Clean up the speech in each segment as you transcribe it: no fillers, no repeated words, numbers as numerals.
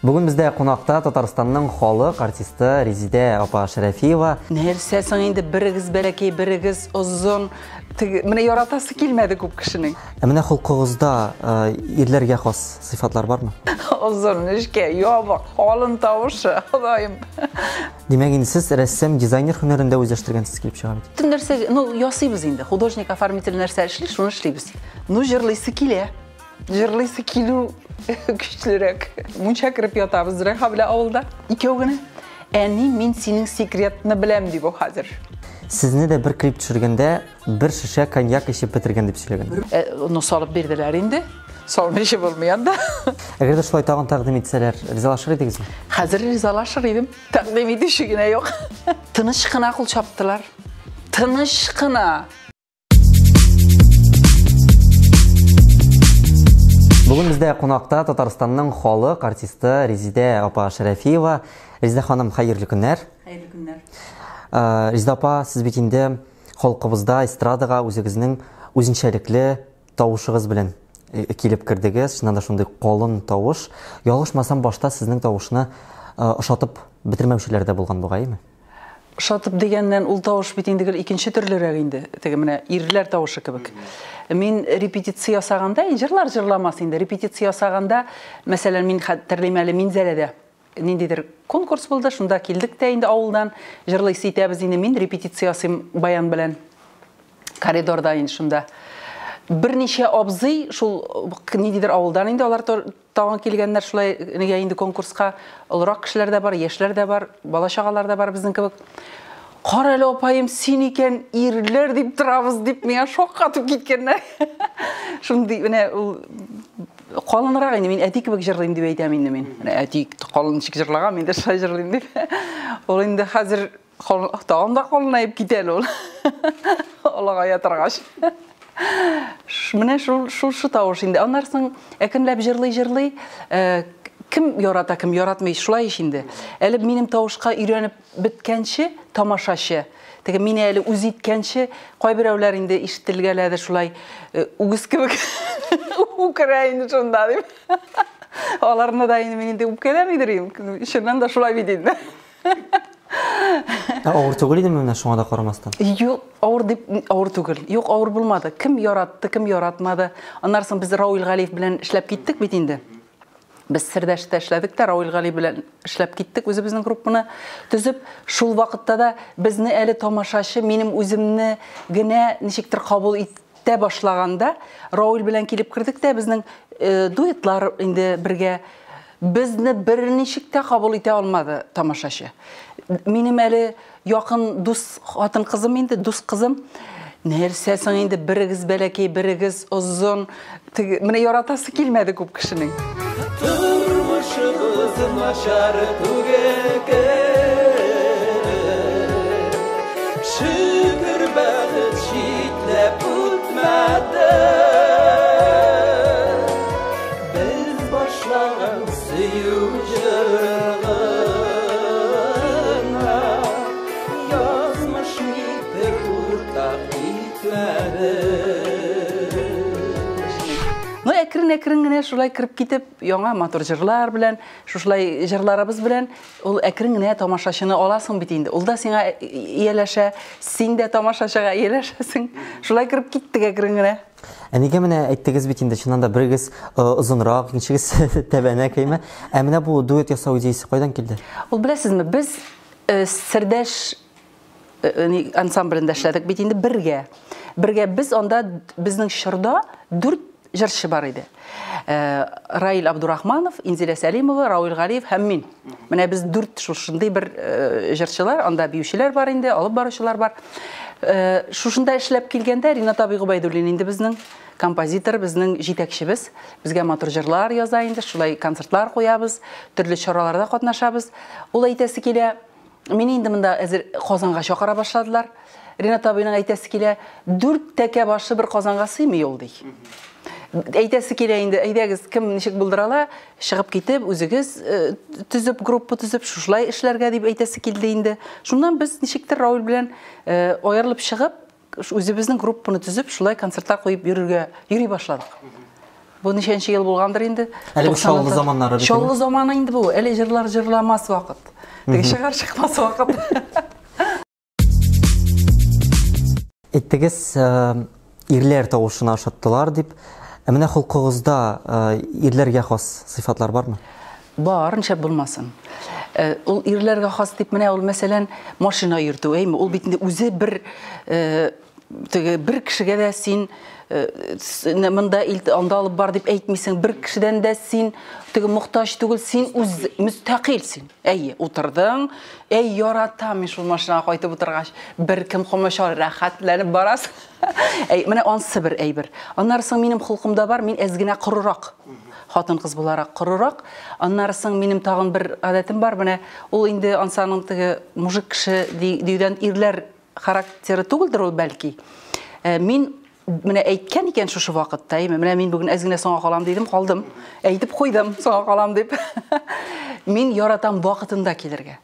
Бүген бездә кунакта Татарстанның халык артисты Резидә апа Шәрәфиева. Нәрсә соң инде, берегез бәләкәй, берегез озын. Теге, менә яратасы килмәде күп кешенең. Ә менә холкыгызда ирләргә хас сыйфатлар бармы? Озын, нечкә, ябык, калын тавышы, Ходаем. Димәк, инде сез рәссам, дизайнер һөнәрен дә үзләштергәнсез килеп чыга бит. Бөтен нәрсә, ну, ясыйбыз инде. Художник, оформитель нәрсә эшли, шуны эшлибез. Ну, җырлыйсы килә. Җырлыйсы килү көчлерәк. Мунча кереп ятабыз Зөләйха белән авылда. Икәү генә. Әни, мин синең секретны беләм, ди бу хәзер. Сезне дә бер клип төшергәндә бер шешә коньяк эчеп бетергән дип сөйләгән. Ну, салып бирделәр инде. Салмыйча булмый анда. Әгәр дә шулай тагын тәкъдим итсәләр, ризалашыр идегезме? Хәзер ризалашыр идем. Тәкъдим итүче генә юк. Тыныч кына кул чаптылар. Тыныч кына. Бүген бездә кунакта Татарстанның халык артисты Резидә апа Шәрәфиева. Резидә ханым, хәерле көннәр. Хәерле көннәр. Резидә апа, сез бит инде халкыбызда эстрадага үзегезнең үзенчәлекле тавышыгыз белән килеп кердегез. Чыннан да шундый калын тавыш. Ялгышмасам, башта сезнең тавышны ошатып бетермәүчеләр дә булган бугай, әйеме? Ошатып дигәннән, ул тавыш бит инде гел икенче төрлерәк инде. Теге менә ирләр тавышы кебек. Мин репетиция ясаганда, җырлар җырламас инде, репетиция ясаганда, мәсәлән, мин хәтерлим әле Минзәләдә ниндидер конкурс булды, шунда килдек тә инде авылдан, җырлыйсы итәбез инде, мин репетиция ясыйм баян белән. Коридорда инде шунда. Берничә абзый шул ниндидер авылдан инде алар тагын килгәннәр шулай нигә инде конкурска, олырак кешеләр дә бар, яшьләр дә бар, бала-чагалар да бар безнең кебек. Кара әле, апаем, син икән, ирләр дип торабыз дип миңа шаккатып киткәннәр. Шундый менә ул калынрак инде, мин әти кебек җырлыйм дип әйтәм инде мин. Менә әти калын ничек җырлаган, мин дә шулай җырлыйм дип. Ул инде хәзер тагын да калынаеп китә әле ул. Олыгая торгач. Менә шул шушы тавыш инде. Аннан соң әкренләп җырлый-җырлый, кем ярата, кем яратмый, шулай ич инде. Әле минем тавышка өйрәнеп беткәнче тамашачы, теге мине әле үз иткәнче, кайберәүләр инде ишетелгәләде шулай, үгез кебек үкерә инде шунда дип. Аларны да инде мин инде үпкәләмидер идем. Чыннан да шулай бит инде. Ә авыр түгел идеме менә шуңа да карамастан? Юк, авыр дип авыр түгел. Юк, авыр булмады. Кем яратты, кем яратмады. Аннан соң без Рауил Галиев белән эшләп киттек бит инде. Без Сердәштә эшләдек тә, Рауил Галиев белән эшләп киттек үзебезнең группаны төзеп. Шул вакытта да безне әле тамашачы минем үземне генә ничектер кабул итә башлаганда, Рауил белән килеп кердек тә, безнең дуэтлар инде бергә. Безне берничек тә кабул итә алмады тамашачы. Минем әле якын дус хатын кызым инде, дус кызым. Нәрсә соң инде, берегез бәләкәй, берегез озын. Теге, менә яратасы килмәде күп кешенең. Тормышыбыз начар түгел кебек. Шөкер, бәхет читләп үтмәде. Без башлаган сөю җырына язмыш никтер уртак итмәде. Ну, әкрен-әкрен генә шулай кереп китеп, яңа матур җырлар белән, шушылай җырларыбыз белән, ул әкрен генә тамашачыны аласың бит инде. Ул да сиңа ияләшә, син дә тамашачыга ияләшәсең. Шулай кереп киттек әкрен генә. Ә нигә менә әйттегез бит инде, чыннан да берегез озынрак, икенчегез тәбәнәк, әйме? Ә менә бу дуэт ясау идеясе кайдан килде? Ул беләсезме, без Сердәш ансамблендә эшләдек бит инде бергә. Бергә без анда, безнең чорда 4 җырчы бар иде. Раил Абдурахманов, Инзилә Сәлимова, Рауил Галиев һәм мин. Менә без 4 шушындый бер җырчылар, анда биючеләр бар инде, алып баручылар бар. Шушында эшләп килгәндә Ринат абый Гобәйдуллин инде безнең композитор, безнең җитәкчебез, безгә матур җырлар яза инде, шулай концертлар куябыз, төрле чараларда катнашабыз. Ул әйтәсе килә, мине инде монда әзер Казанга чакыра башладылар. Ринат абыйның әйтәсе килә, 4 тәкә башы бер Казанга сыймый ул, ди. Әйтәсе килә инде, әйдәгез, кем ничек булдыра ала, чыгып китеп, үзегез төзеп, группа төзеп, шушылай эшләргә дип әйтәсе килде инде. Шуннан без ничектер Рауил белән аерылып чыгып, үзебезнең группаны төзеп, шулай концертлар куеп йөрергә, йөри башладык. Бу ничәнче ел булгандыр инде? Әле бу Чаллы заманнары бит. Чаллы заманы инде бу. Әле җырлар җырламас вакыт. Теге чыгар чыкмас вакыт. Әйттегез, ирләр тавышына ошаттылар дип. Ә менә холкыгызда ирләргә хас сыйфатлар бармы? Бар, нишләп булмасын. Ул ирләргә хас дип менә ул мәсәлән машина йөртү, әйме? Ул бит инде үзе бер теге бер кешегә дә син монда илт, анда алып бар дип әйтмисең, бер кешедән дә син теге мохтаҗ түгел, син үз мөстәкыйль син. Әйе, утырдың, әй, яратам мин шул машинага кайтып утыргач, беркем комачаулый, рәхәтләнеп барасың. Әй, менә ансы бер әйбер. Аннары соң минем холкымда бар, мин әз генә корырак. Хатын-кыз буларак корырак. Аннары соң минем тагын бер гадәтем бар, менә ул инде ансаның теге мужик кеше диюдән ирләр характеры түгелдер ул бәлки. Мин менә әйткән икән шушы вакытта, әйме, менә мин бүген әз генә соңга калам дидем, калдым. Әйтеп куйдым, соңга калам дип. Мин яратам вакытында килергә.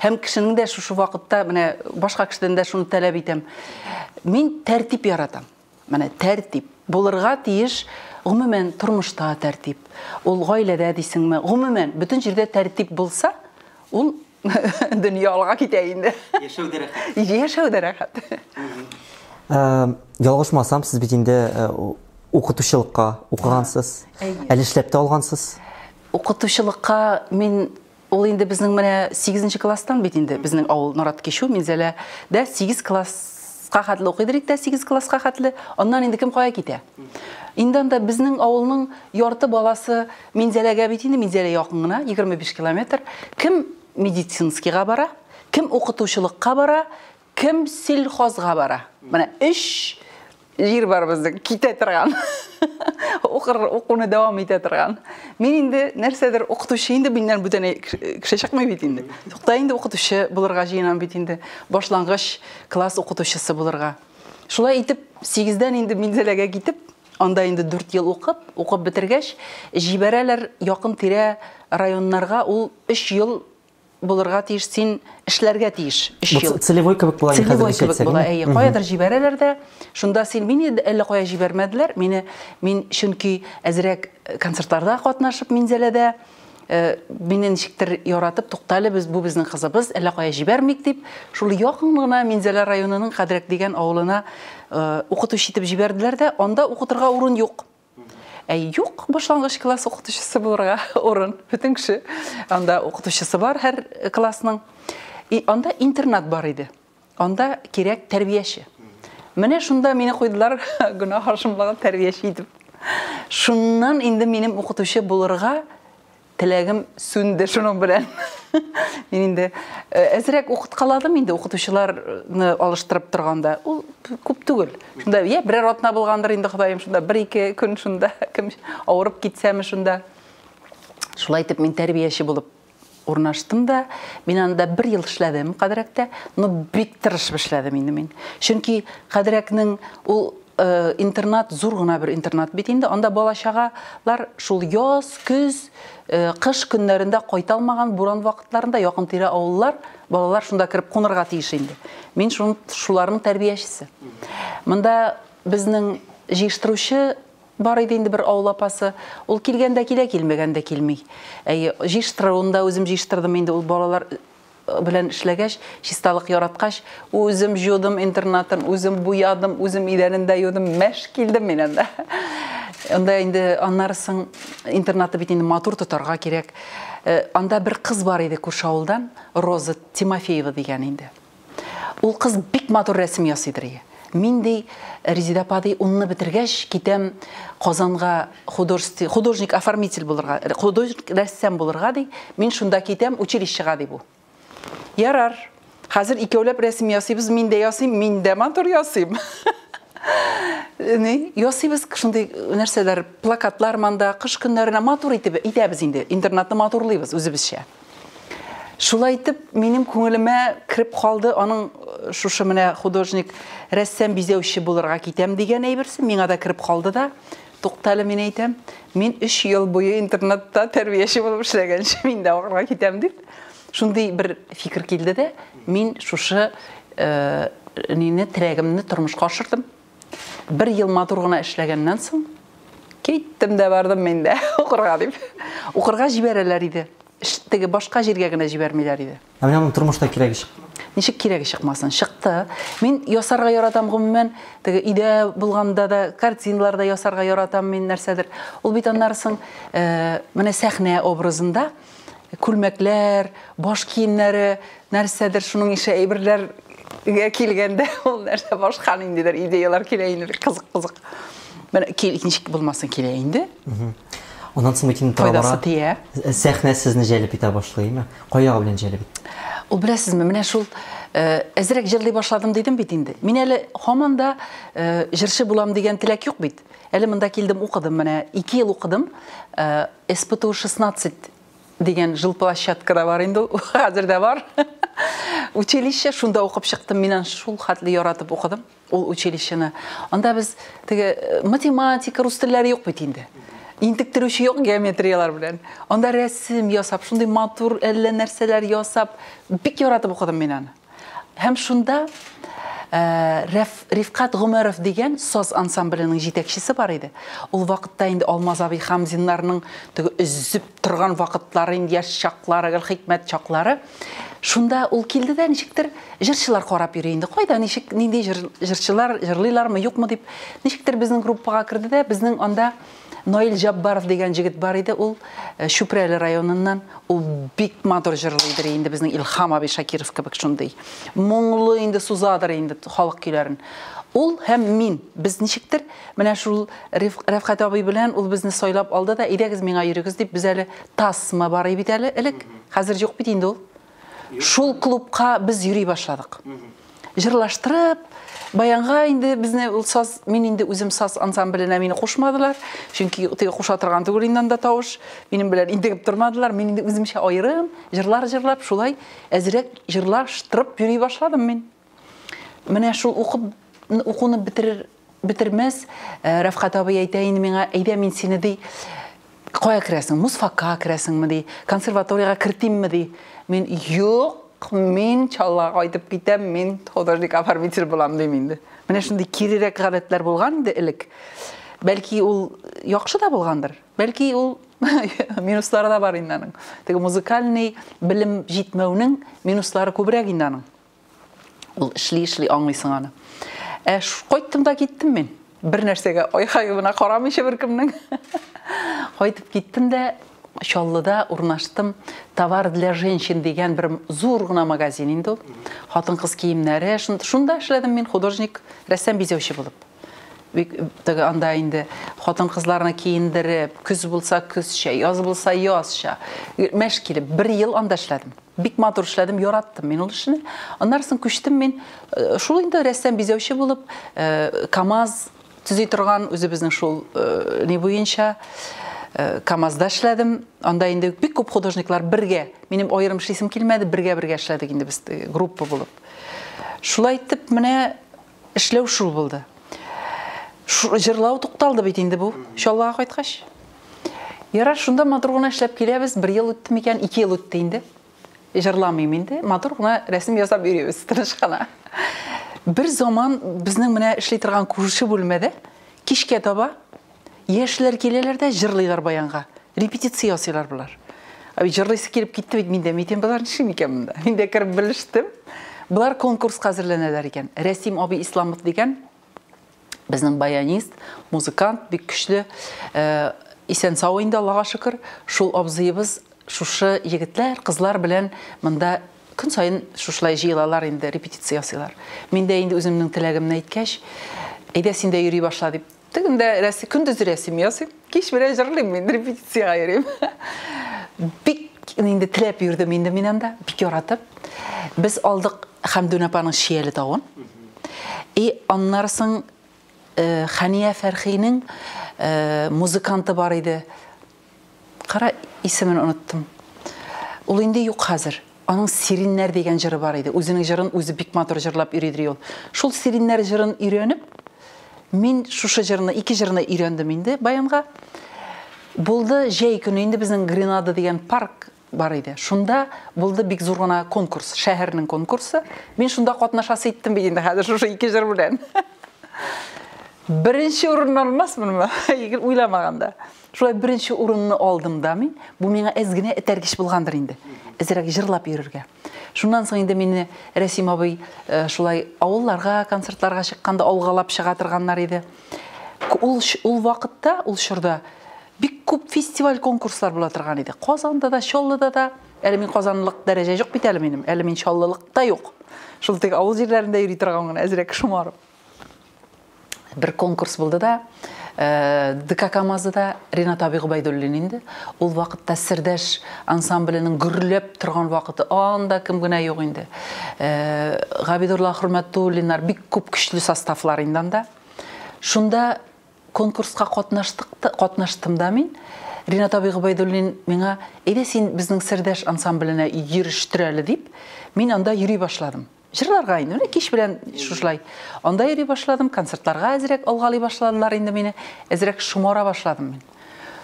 Һәм кешенең дә шушы вакытта, менә башка кешедән дә шуны таләп итәм. Мин тәртип яратам. Менә тәртип булырга тиеш, гомумән тормышта тәртип. Ул гаиләдә дисеңме, гомумән бөтен җирдә тәртип булса, ул дөнья алга китә инде. Яшәү дә рәхәт. Яшәү дә рәхәт. Ялгышмасам, сез бит инде укытучылыкка укыгансыз. Әле эшләп тә алгансыз. Укытучылыкка мин ул инде безнең менә 8 класстан бит инде безнең авыл Нарат Кичү Минзәләдә 8 класска хәтле укыйдыр идек тә 8 класска хәтле. Аннан инде кем кая китә? Инде анда безнең авылның ярты баласы Минзәләгә бит инде, Минзәлә якын гына, 25 километр. Кем медицинскийга бара, кем укытучылыкка бара, кем сельхозга бара. Менә өч җир бар безнең, китә торган. Укыр, укуны дәвам итә торган. Мин инде нәрсәдер укытучы инде миннән бүтән кеше чыкмый бит инде. Тукта инде укытучы булырга җыенам бит инде. Башлангыч класс укытучысы булырга. Шулай итеп, 8-дән инде Минзәләгә китеп, анда инде 4 ел укып, укып бетергәч, җибәрәләр якын-тирә районнарга, ул 3 ел булырга тиеш, син эшләргә тиеш 3 ел. Целевой кебек була инде хәзер кебек була, әйе. Каядыр җибәрәләр дә, шунда син мине әллә кая җибәрмәделәр, мине мин чөнки әзрәк концертларда катнашып Минзәләдә, мине ничектер яратып, туктале, без бу безнең кызыбыз, әллә кая җибәрмик дип, шул якын гына Минзәлә районының Кадрәк дигән авылына укытучы итеп җибәрделәр дә, анда укытырга урын юк. Ә юк, башлангыч класс укытучысы булырга урын. Бөтен кеше анда укытучысы бар һәр классның. И анда интернат бар иде. Анда кирәк тәрбияче. Менә шунда мине куйдылар гөнаһ шомлыгы тәрбияче итеп. Шуннан инде минем укытучы булырга теләгем сүнде шуның белән. Мин инде әзрәк укыткаладым инде укытучыларны алыштырып торганда. Ул күп түгел. Шунда я берәр атна булгандыр инде, Ходаем, шунда бер-ике көн шунда кем авырып китсәме шунда. Шулай итеп мин тәрбияче булып урнаштым да, мин анда бер ел эшләдем Кадрәктә, но бик тырышып эшләдем инде мин. Чөнки Кадрәкнең ул интернат, зур гына бер интернат бит инде, анда бала-чагалар шул яз, көз, кыш көннәрендә кайта алмаган буран вакытларында якын-тирә авыллар, балалар шунда кереп кунырга тиеш инде. Мин шун, шуларның тәрбиячесе. Монда безнең җыештыручы бар иде инде бер авыл апасы. Ул килгәндә килә, килмәгәндә килми. Әйе, җыештыруын да үзем җыештырдым инде, ул балалар белән эшләгәч, чисталык яраткач, үзем җудым интернатын, үзем буядым, үзем идәнен дә юдым, мәш килдем мин анда. Анда инде аннары соң интернатты бит инде матур тотарга кирәк. Анда бер кыз бар иде күрше авылдан, Роза Тимофеева дигән инде. Ул кыз бик матур рәсем ясыйдыр ие. Мин ди, Резеда апа ди, унны бетергәч, китәм Казанга художник-оформитель булырга, художник рәссам булырга ди. Мин шунда китәм училищега ди бу. Ярар. Хәзер икәүләп рәсем ясыйбыз, мин дә ясыйм, мин дә матур ясыйм. Ни, ясыйбыз шундый нәрсәләр, плакатлар манда, кыш көннәренә матур итеп итәбез инде. Интернатны матурлыйбыз үзебезчә. Шулай итеп, минем күңелемә кереп калды аның шушы менә художник, рәссам, бизәүче булырга китәм дигән әйберсе миңа да кереп калды да. Туктале, мин әйтәм, мин 3 ел буе интернатта тәрбияче булып эшләгәнче, мин дә укырга китәм дип. Шундый бер фикер килде дә, мин шушы нине, теләгемне тормышка ашырдым. Бер ел матур гына эшләгәннән соң, Киттем дә бардым мин дә укырга дип. Укырга җибәрәләр иде. Теге башка җиргә генә җибәрмиләр иде. Ә менә аның тормышта кирәге чыкты. Ничек кирәге чыкмасын? Чыкты. Мин ясарга яратам гомумән. Теге өйдә булганда да картиналар да ясарга яратам мин нәрсәдер. Ул бит аннары соң менә сәхнә образында күлмәкләр, баш киемнәре, нәрсәдер шуның ише әйберләргә килгәндә ул нәрсә башка ниндидер идеялар килә инде, кызык-кызык. Менә ничек булмасын килә инде. Аннан соң бит инде Файдасы тия. Сәхнә сезне җәлеп итә башлыймы? Кай ягы белән җәлеп итте? Ул беләсезме, менә шул әзрәк җырлый башладым дидем бит инде. Мин әле һаман да җырчы булам дигән теләк юк бит. Әле монда килдем, укыдым менә 2 ел укыдым. СПТУ 16 дигән жилплощадкада бар инде, хәзер дә бар. Училище шунда укып чыктым, мин аны шул хәтле яратып укыдым ул училищены. Анда без теге математика, рус телләре юк бит инде. Интектерүче юк геометрияләр белән. Анда рәсем ясап, шундый матур әллә нәрсәләр ясап, бик яратып укыдым мин аны. Һәм шунда Рифкат Гомәров дигән саз ансамбленең җитәкчесе бар иде. Ул вакытта инде Алмаз абый Хамзиннарның теге өзеп торган вакытлары, инде яшь чаклары, гел хикмәт чаклары. Шунда ул килде дә ничектер җырчылар карап йөри инде. Кайда ничек нинди җырчылар җырлыйлармы, юкмы дип, ничектер безнең группага керде дә, безнең анда Наил Җаббаров дигән җегет бар иде, ул Чүпрәле районыннан. Ул бик матур җырлыйдыр инде, безнең Илһам абый Шакиров кебек шундый. Моңлы инде сузадыр инде халык көйләрен. Ул һәм мин, без ничектер менә шул Рәфкать абый белән ул безне сайлап алды да, әйдәгез миңа йөрегез дип, без әле Тасма бар бит әле элек, хәзер юк бит инде ул. Шул клубка без йөри башладык. Җырлаштырып, баянга инде безне ул саз, мин инде үзем саз ансамбленә мине кушмадылар, чөнки теге куша торган түгел инде анда тавыш, минем белән интегеп тормадылар, мин инде үземчә аерым җырлар җырлап, шулай әзрәк җырлаштырып йөри башладым мин. Менә шул укып, укуны бетерер бетермәс, Рәфкать абый әйтә инде миңа, әйдә мин сине ди, кая керәсең, музфакка керәсеңме ди, консерваториягә кертимме ди. Мин юк, мин Чаллыга кайтып китәм, мин художник оформитель булам дим инде. Менә шундый кирерәк гадәтләр булган инде элек. Бәлки ул яхшы да булгандыр, бәлки ул минуслары да бар инде аның. Теге музыкальный белем җитмәүнең минуслары күбрәк инде аның. Ул эшли-эшли аңлыйсың аны. Ә кайттым да киттем мин. Бер нәрсәгә ай-хайына карамыйча беркемнең. Кайтып киттем дә Чаллыда урнаштым. Товар для женщин дигән бер зур гына магазин инде ул. Хатын-кыз киемнәре. Шунда эшләдем мин художник, рәссам бизәүче булып. Бик теге анда инде хатын-кызларны киендереп, көз булса көзчә, яз булса язча. Мәш килеп бер ел анда эшләдем. Бик матур эшләдем, яраттым мин ул эшне. Аннан соң күчтем мин шул инде рәссам бизәүче булып, КАМАЗ төзи торган үзебезнең шул ни буенча КАМАЗда эшләдем. Анда инде бик күп художниклар бергә, минем аерым эшлисем килмәде, бергә-бергә эшләдек инде без группа булып. Шулай итеп менә эшләү шул булды. Җырлау тукталды бит инде бу Чаллыга кайткач. Ярар, шунда матур гына эшләп киләбез. Бер ел үтте микән, 2 ел үтте инде. Җырламыйм инде, матур гына рәсем ясап йөрибез, тыныч кына. Бер заман безнең менә эшли торган күрше бүлмәдә кичкә таба яшьләр киләләр дә җырлыйлар баянга. Репетиция ясыйлар болар. Әй, җырлыйсы килеп китте бит миндә, мин болар нишли микән монда? Мин дә кереп белештем. Болар конкурска әзерләнәләр икән. Рәсим абый Исламов дигән безнең баянист, музыкант, бик көчле, исән сау инде, Аллага шөкер. Шул абзыебыз шушы егетләр, кызлар белән монда көн саен шушылай җыелалар инде, репетиция ясыйлар. Мин дә инде үземнең теләгемне әйткәч, әйдә син дә йөри башла дип. Тегендә рәсем, көндез рәсем ясыйм, кич белән җырлыйм мин, репетициягә йөрим. Бик инде теләп йөрдем инде мин анда, бик яратып. Без алдык Хәмдүн апаның Чияле тавын. И аннары соң Хәния Фәрхинең музыканты бар иде. Кара, исемен оныттым. Ул инде юк хәзер. Аның Сириннәр дигән җыры бар иде. Үзенең җырын үзе бик матур җырлап йөридер ул. Шул Сириннәр җырын өйрәнеп, мин шушы җырны, ике җырны өйрәндем инде баянга. Булды җәй көне инде безнең Гренада дигән парк бар иде. Шунда булды бик зур гына конкурс, шәһәрнең конкурсы. Мин шунда катнашасы иттем бит инде хәзер шушы ике җыр белән. Беренче урынны алмасмынмы? Егер уйламаганда. Шулай беренче урынны алдым да мин. Бу миңа әз генә этәргеч булгандыр инде. Әзрәк җырлап йөрергә. Шуннан соң инде мине Рәсим абый э, шулай авылларга, концертларга чыкканда алгалап чыга торганнар иде. Ул, ул вакытта, ул чорда бик күп фестиваль конкурслар була торган иде. Казанда да, Чаллыда да. Әле мин казанлык дәрәҗә юк бит әле минем. Әле мин Чаллылык та юк. Шул тик авыл җирләрендә йөри торган гына әзрәк шомарып. Бер конкурс булды да, э, ДК КАМАЗда Ренат абый Гобәйдуллин инде. Ул вакытта Сердәш ансамбленең гөрләп торган вакыты, анда кем генә юк инде. Э, Габидулла Хөрмәтуллиннар бик күп көчле составлар инде анда. Шунда конкурска катнаштык та, катнаштым да мин. Ренат абый Гобәйдуллин миңа, әйдә син безнең Сердәш ансамбленә йөрештер әле дип, мин анда йөри башладым. Җырларга инде, менә кич белән шушылай. Анда йөри башладым, концертларга әзрәк алгалый башладылар инде мине. Әзрәк шомара башладым мин.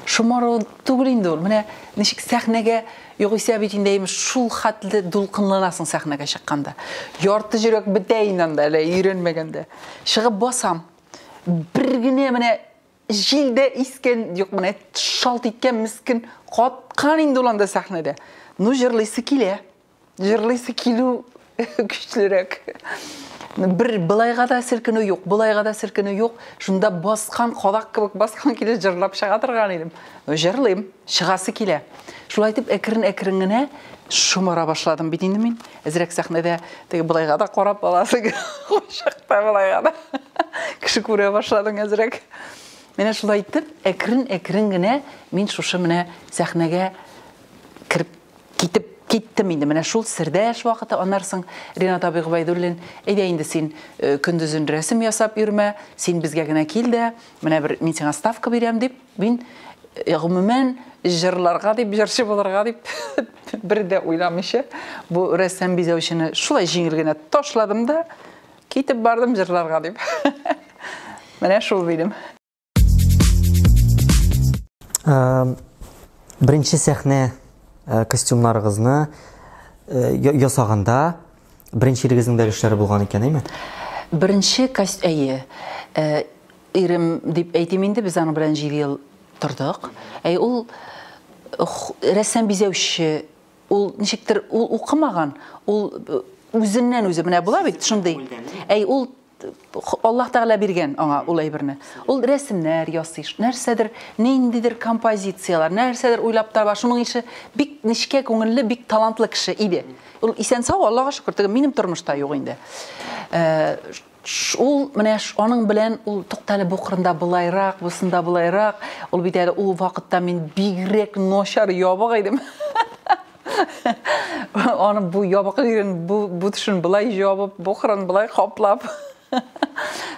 Шомару түгел инде ул. Менә ничек сәхнәгә, югыйсә бит инде имеш шул хәтле дулкынланасың сәхнәгә чыкканда. Ярты җөрәк бетә инде анда әле өйрәнмәгәндә. Чыгып басам. Бер генә менә җилдә искән, юк, менә шалт иткән мескен каткан инде ул анда сәхнәдә. Ну, җырлыйсы килә. Җырлыйсы килү көчлерәк. Бер былайга да селкенү юк, былайга да селкенү юк. Шунда баскан, кадак кебек баскан килеш җырлап чыга торган идем. Җырлыйм, чыгасы килә. Шулай итеп әкрен-әкрен генә шомара башладым бит инде мин. Әзрәк сәхнәдә теге былайга да карап аласың, кочакта былайга да. Кеше күрә башладың әзрәк. Менә шулай итеп, әкрен-әкрен генә мин шушы менә сәхнәгә кереп китеп киттем инде. Менә шул сердәш вакыты. Аннан соң Ренат абый Гобәйдуллин, әйдә инде син э, көндезен рәсем ясап йөрмә, син безгә генә кил дә, менә бер мин сиңа ставка бирәм дип, мин э, гомумән җырларга дип, җырчы булырга дип бер дә уйламыйча, бу рәссам бизәүчене шулай җиңел генә ташладым да, китеп бардым җырларга дип. Менә шул минем. Беренче сәхнә костюмнарыгызны ясаганда беренче ирегезнең дә эшләре булган икән, әйме? Беренче костюм, әйе. Ирем дип әйтим инде, без аның белән 7 ел тордык. Әй, ул рәссам бизәүче, ул ничектер, ул укымаган, ул үзеннән үзе менә була бит шундый. Әй, ул Аллаһ Тәгалә биргән аңа ул әйберне. Ул рәсемнәр ясый, нәрсәдер, ниндидер композицияләр, нәрсәдер уйлап таба. Шуның ише бик нечкә күңелле, бик талантлы кеше иде. Ул исән-сау, Аллаһка шөкер, теге минем тормышта юк инде. Э, ул менә аның белән ул туктале бу кырында былайрак, бусында былайрак. Ул бит әле ул вакытта мин бигрәк начар ябык идем. Аны бу ябык җирен, бу бу төшен былай җабып, бу кырын былай каплап.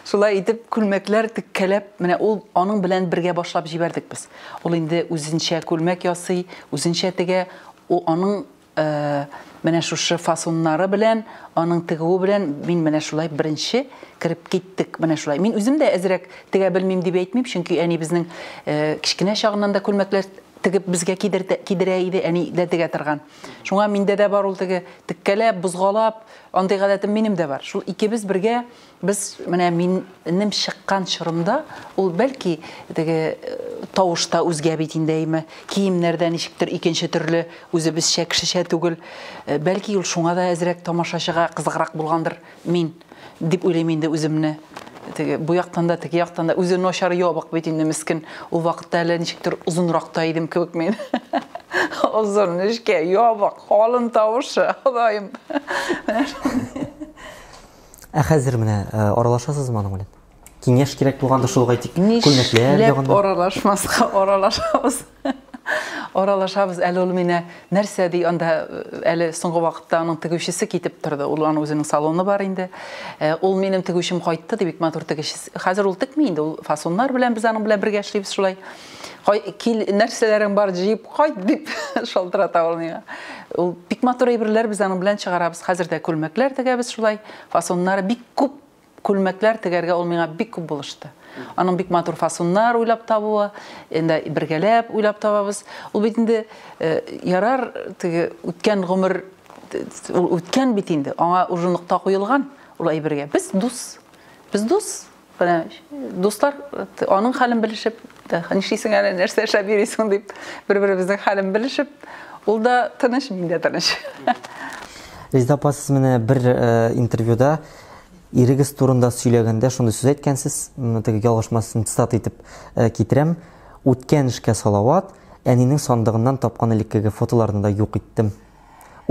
Шулай итеп күлмәкләр теккәләп, менә ул аның белән бергә башлап җибәрдек без. Ул инде үзенчә күлмәк ясый, үзенчә тегә. Ул аның э, менә шушы фасоннары белән, аның тегүе белән мин менә шулай беренче кереп киттек. Менә шулай. Мин үзем дә әзрәк тегә белмим дип әйтмим, чөнки әни безнең э, кечкенә чагыннан да күлмәкләр тегеп безгә кидерә иде, әни дә тегә торган. Шуңа миндә дә бар ул теге теккәләп, бозгалап, андый гадәтем минем дә бар. Шул икебез бергә без менә минем чыккан чорымда ул бәлки теге э, тавыш та үзгә бит инде әйме, киемнәр дә ничектер икенче төрле, үзебезчә, кешечә түгел. Э, бәлки ул шуңа да әзрәк тамашачыга кызыграк булгандыр мин. Дип уйлыйм инде үземне. Теге бу яктан да, теге яктан да. Үзе начар ябык бит инде мескен. Ул вакытта әле ничектер озынрак та идем кебек мин. Озын, нечкә, ябык, калын тавышы, Ходаем. Ә хәзер менә э, аралашасызмы аның белән? Киңәш кирәк булганда шул ук әйтик, күлмәкләр ягында. Аралашмаска аралашабыз. Аралашабыз. Әле ул мине нәрсә ди анда әле соңгы вакытта аның тегүчесе китеп торды. Ул аның үзенең салоны бар инде. Э, ул минем тегүчем кайтты ди, бик матур тегүчесе. Хәзер ул текми инде, ул фасоннар белән без аның белән бергә эшлибез шулай. Кай, кил, нәрсәләрең бар, җыеп кайт дип шалтырата ул миңа. Ул бик матур әйберләр без аның белән чыгарабыз. Хәзер дә күлмәкләр тегәбез шулай. Фасоннары бик күп. Күлмәкләр тегәргә ул миңа бик күп булышты. Аның бик матур фасоннар уйлап табуы, инде бергәләп уйлап табабыз. Ул бит инде э, ярар теге үткән гомер ул үткән бит инде. Аңа уже нокта куелган ул әйбергә. Без дус. Без дус. Менә дуслар аның хәлен белешеп, нишлисең әле, нәрсә эшләп йөрисең дип, бер-беребезнең хәлен белешеп, ул да тыныч, мин дә тыныч. Резеда апа, сез менә бер интервьюда ирегез турында сөйләгәндә шундый сүз әйткәнсез, теге ялгышмасын цитата итеп китерәм. Үткән эшкә салават, әнинең сандыгыннан тапкан элеккеге фотоларны да юк иттем.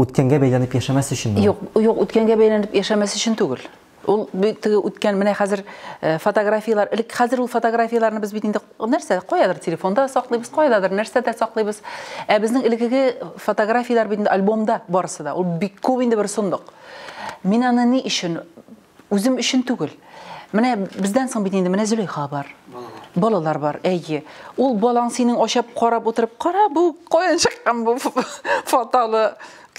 Үткәнгә бәйләнеп яшәмәс өченме? Юк, юк, үткәнгә бәйләнеп яшәмәс өчен түгел. Ул теге үткән менә хәзер фотографияләр, элек хәзер ул фотографияләрне без бит инде нәрсә, каядыр телефонда саклыйбыз, кайдадыр нәрсәдә саклыйбыз. Ә безнең элеккеге фотографияләр бит инде альбомда барысы да. Ул бик күп инде бер сондык. Мин аны ни өчен? Үзем өчен түгел. Менә бездән соң бит инде менә Зөләйха бар. Балалар бар, әйе. Ул балаң синең ашап карап утырып, кара бу каян чыккан бу фоталы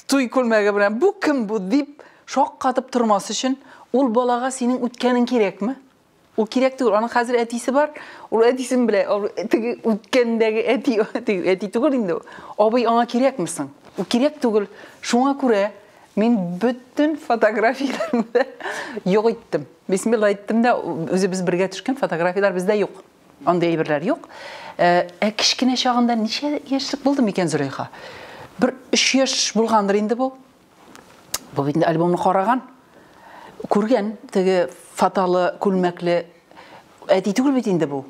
туй күлмәге белән, бу кем бу дип шаккатып тормас өчен, ул балага синең үткәнең кирәкме? Ул кирәк түгел. Аның хәзер әтисе бар. Ул әтисен белә. Ул теге үткәндәге әти, теге әти түгел инде. Абый аңа кирәкме соң? Ул кирәк түгел. Шуңа күрә мин бөтен фотографияләрне юк иттем. Бисмилла әйттем дә, үзебез бергә төшкән фотографияләр бездә юк. Андый әйберләр юк. Ә кечкенә чагында ничә яшьлек булды микән Зөләйха? Бер 3 яшь булгандыр инде бу. Бу бит инде альбомны караган, күргән, теге фаталы күлмәкле әти түгел бит инде бу.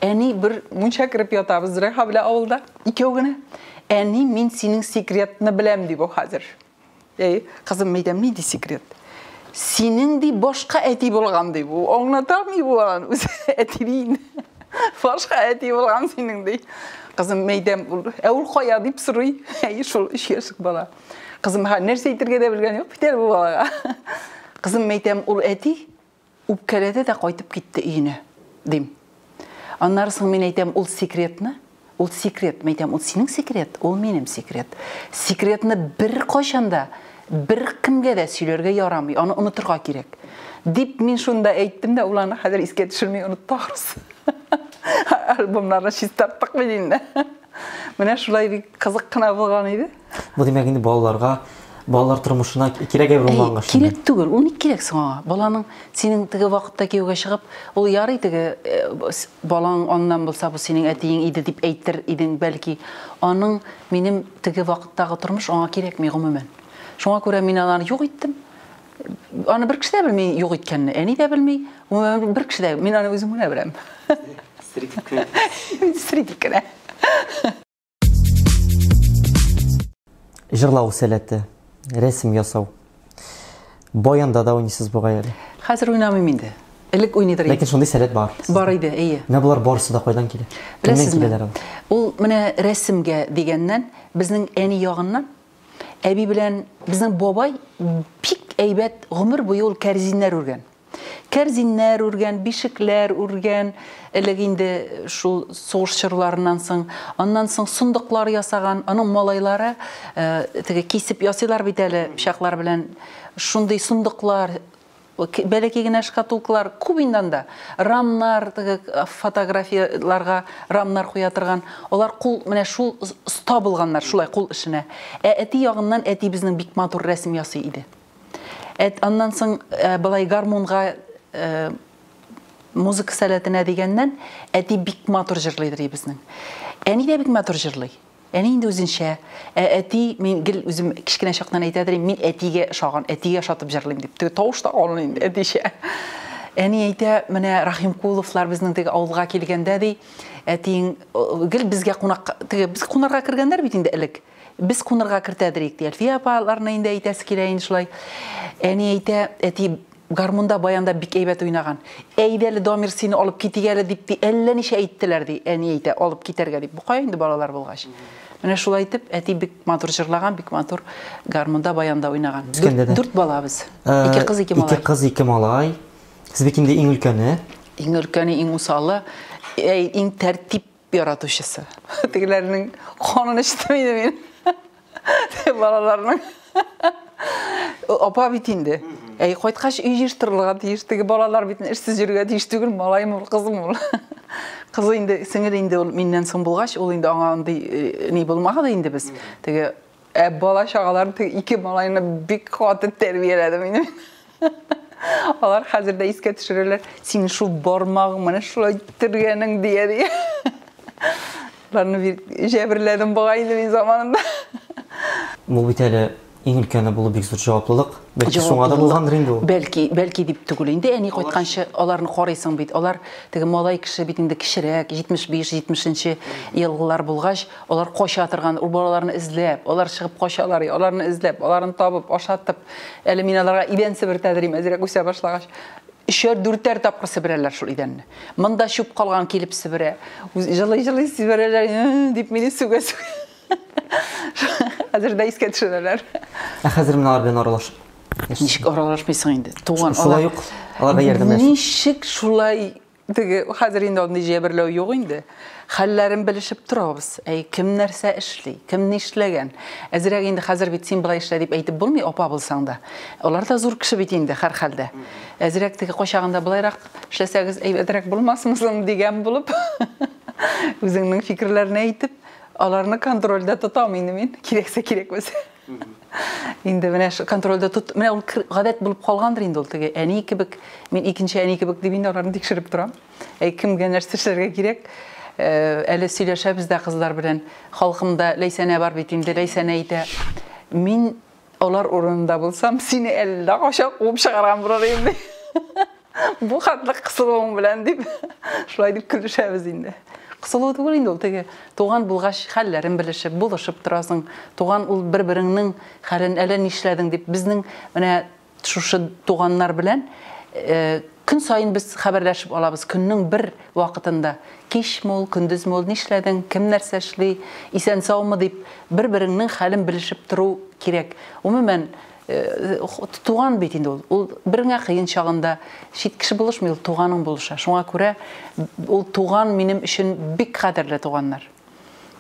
Әни бер мунча кереп ятабыз Зөләйха белән авылда, икәү генә. Әни, мин синең секретны беләм, ди бу хәзер. Әй, кызым, мәйдәм, нинди секрет? Синең ди башка әти булган ди бу. Аңлата алмый бу баланы үзе әти ди инде. Башка әти булган синең ди. Кызым, мәйдәм, ә ул кая дип сорый. Әй, шул 3 яшьлек бала. Кызым, ха, нәрсә әйтергә дә белгән юк бит әле бу балага. Кызым, мәйтәм, ул әти үпкәләде дә кайтып китте өенә, дим. Аннары соң мин әйтәм, ул секретны, ул секрет, мәйтәм, ул синең секрет, ул минем секрет. Секретны бер кайчан да, бер кемгә дә сөйләргә ярамый, аны онытырга кирәк. Дип мин шунда әйттем дә, ул аны хәзер искә төшерми онытты ахрысы. Альбомнарны чистарттык бит инде. Менә шулай бик кызык кына булган иде. Бу димәк инде балаларга, балалар тормышына кирәк әйбер булмаганга шунда. Кирәк түгел. Ул ник кирәк соң аңа? Баланың синең теге вакытта кияүгә чыгып, ул ярый теге балаң аннан булса, бу синең әтиең иде дип әйтер идең, бәлки. Аның минем теге вакыттагы тормыш аңа кирәкми гомумән. Шуңа күрә мин аларны юк иттем. Аны бер кеше дә белми юк иткәнне. Әни дә белми. Гомумән бер кеше дә. Мин аны үзем генә беләм. Сер итеп кенә. Сер итеп кенә. Җырлау сәләте, рәсем ясау. Баянда да уйныйсыз бугай әле. Хәзер уйнамыйм инде. Элек уйныйдыр идем. Ләкин шундый сәләт бар. Бар иде, әйе. Менә болар барысы да кайдан килә? Кемнән киләләр алар? Ул менә рәсемгә дигәннән, безнең әни ягыннан әби белән безнең бабай бик әйбәт гомер буе ул кәрзиннәр үргән. Кәрзиннәр үргән, бишекләр үргән, элек инде шул сугыш чорларыннан соң, аннан соң сундуклар ясаган, аның малайлары теге кисеп ясыйлар бит әле пычаклар белән, шундый сундуклар, бәләкәй генә шкатулкалар күп инде анда. Рамнар, теге фотографияларга рамнар куя торган. Алар кул, менә шул оста булганнар, шулай кул эшенә. Ә әти ягыннан әти безнең бик матур рәсем ясый иде. Әт, аннан соң былай гармунга, музыка сәләтенә дигәннән, әти бик матур җырлыйдыр безнең. Әни дә бик матур җырлый. Әни инде үзенчә. Ә әти, мин гел үзем кечкенә чактан әйтәдер, мин әтигә ошаган, әтигә ошатып җырлыйм дип. Теге тавыш та алын инде әтичә. Әни әйтә, менә Рахимкуловлар безнең теге авылга килгәндә ди, әтиең гел безгә кунак, теге без кунарга кергәннәр бит инде элек. Без кунырга кертәдер ик, ди. Әлфия апаларны инде әйтәсе килә инде шулай. Әни әйтә, әти гармунда, баянда бик әйбәт уйнаган. Әйдә әле, Дамир, сине алып китик әле дип, ди, әллә ничә әйттеләр, ди. Әни әйтә, алып китәргә дип. Бу кая инде балалар булгач. Менә шулай итеп, әти бик матур җырлаган, бик матур гармунда, баянда уйнаган. Дүрт бала без. Ике кыз, ике малай. Ике кыз, ике малай. Сез бит инде иң өлкәне. Иң өлкәне, иң усалы, иң тәртип яратучысы. Тегеләрнең канын эчтем инде мин. Балаларның. Апа бит инде. Әй, кайткач өй җыештырылырга тиеш. Теге балалар бит эшсез йөрергә тиеш түгел, малайым ул, кызым ул. Кызы инде, сеңел инде ул миннән соң булгач, ул инде аңа андый ни булмады инде без. Теге ә бала чагалар теге ике малайны бик каты тәрбияләдем инде. Алар хәзер дә искә төшерәләр. Син шул бармагың менә шулай төргәнең дия дия. Аларны бик җәберләдем бугай инде мин заманында. Бу бит әле иң өлкәне булу бик зур җаваплылык. Бәлки шуңа да булгандыр инде ул. Бәлки, бәлки дип түгел инде. Әни кайтканчы аларны карыйсың бит. Алар теге малай кеше бит инде кечерәк, 75-70 елгылар булгач, алар кача торган, ул балаларны эзләп, алар чыгып качалар, аларны эзләп, аларны табып, ашатып. Әле мин аларга идән себертәдер идем, әзрәк үсә башлагач. Өчәр, дүртәр тапкыр себерәләр шул идәнне. Монда чүп калган килеп себерә. Җылый-җылый себерәләр, дип мине сүгә-сүгә. Хәзер дә искә төшерәләр. Ә хәзер менә алар белән аралашып. Ничек аралашмыйсың инде? Туган шулай ук аларга ярдәмләшеп. Ничек шулай теге хәзер инде андый җәберләү юк инде. Хәлләрен белешеп торабыз. Әй, кем нәрсә эшли, кем нишләгән. Әзрәк инде хәзер бит син болай эшлә дип әйтеп булмый, апа булсаң да. Алар да зур кеше бит инде һәрхәлдә. Әзрәк теге кайчагында болайрак эшләсәгез әйбәтрәк булмасмы соң дигән булып, үзеңнең фикерләрне әйтеп, аларны контрольдә тотам инде мин, кирәксә кирәкмәсә. Инде менә контрольдә тот, менә ул гадәт булып калгандыр инде ул теге әни кебек, мин икенче әни кебек дип инде аларны тикшереп торам. Әй, кемгә нәрсә эшләргә кирәк? Әле сөйләшәбез дә кызлар белән. Халкымда Ләйсәнә бар бит инде, Ләйсәнә әйтә. Мин алар урынында булсам, сине әллә кайчан куып чыгарган булыр идем ди. Бу хәтле кысылуың белән дип, шулай дип көлешәбез инде. Кысылу түгел инде ул теге туган булгач хәлләрен белешеп, булышып торасың. Туган ул бер-береңнең хәлен әллә нишләдең дип. Безнең менә шушы туганнар белән көн саен без хәбәрләшеп алабыз. Көннең бер вакытында. Кичме ул, көндезме ул, нишләдең, кем нәрсә эшли, исән-саумы дип бер-береңнең хәлен белешеп тору кирәк. Гомумән, туган бит инде ул. Ул береңә кыен чагында чит кеше булышмый, ул туганың булыша. Шуңа күрә ул туган минем өчен бик кадерле туганнар.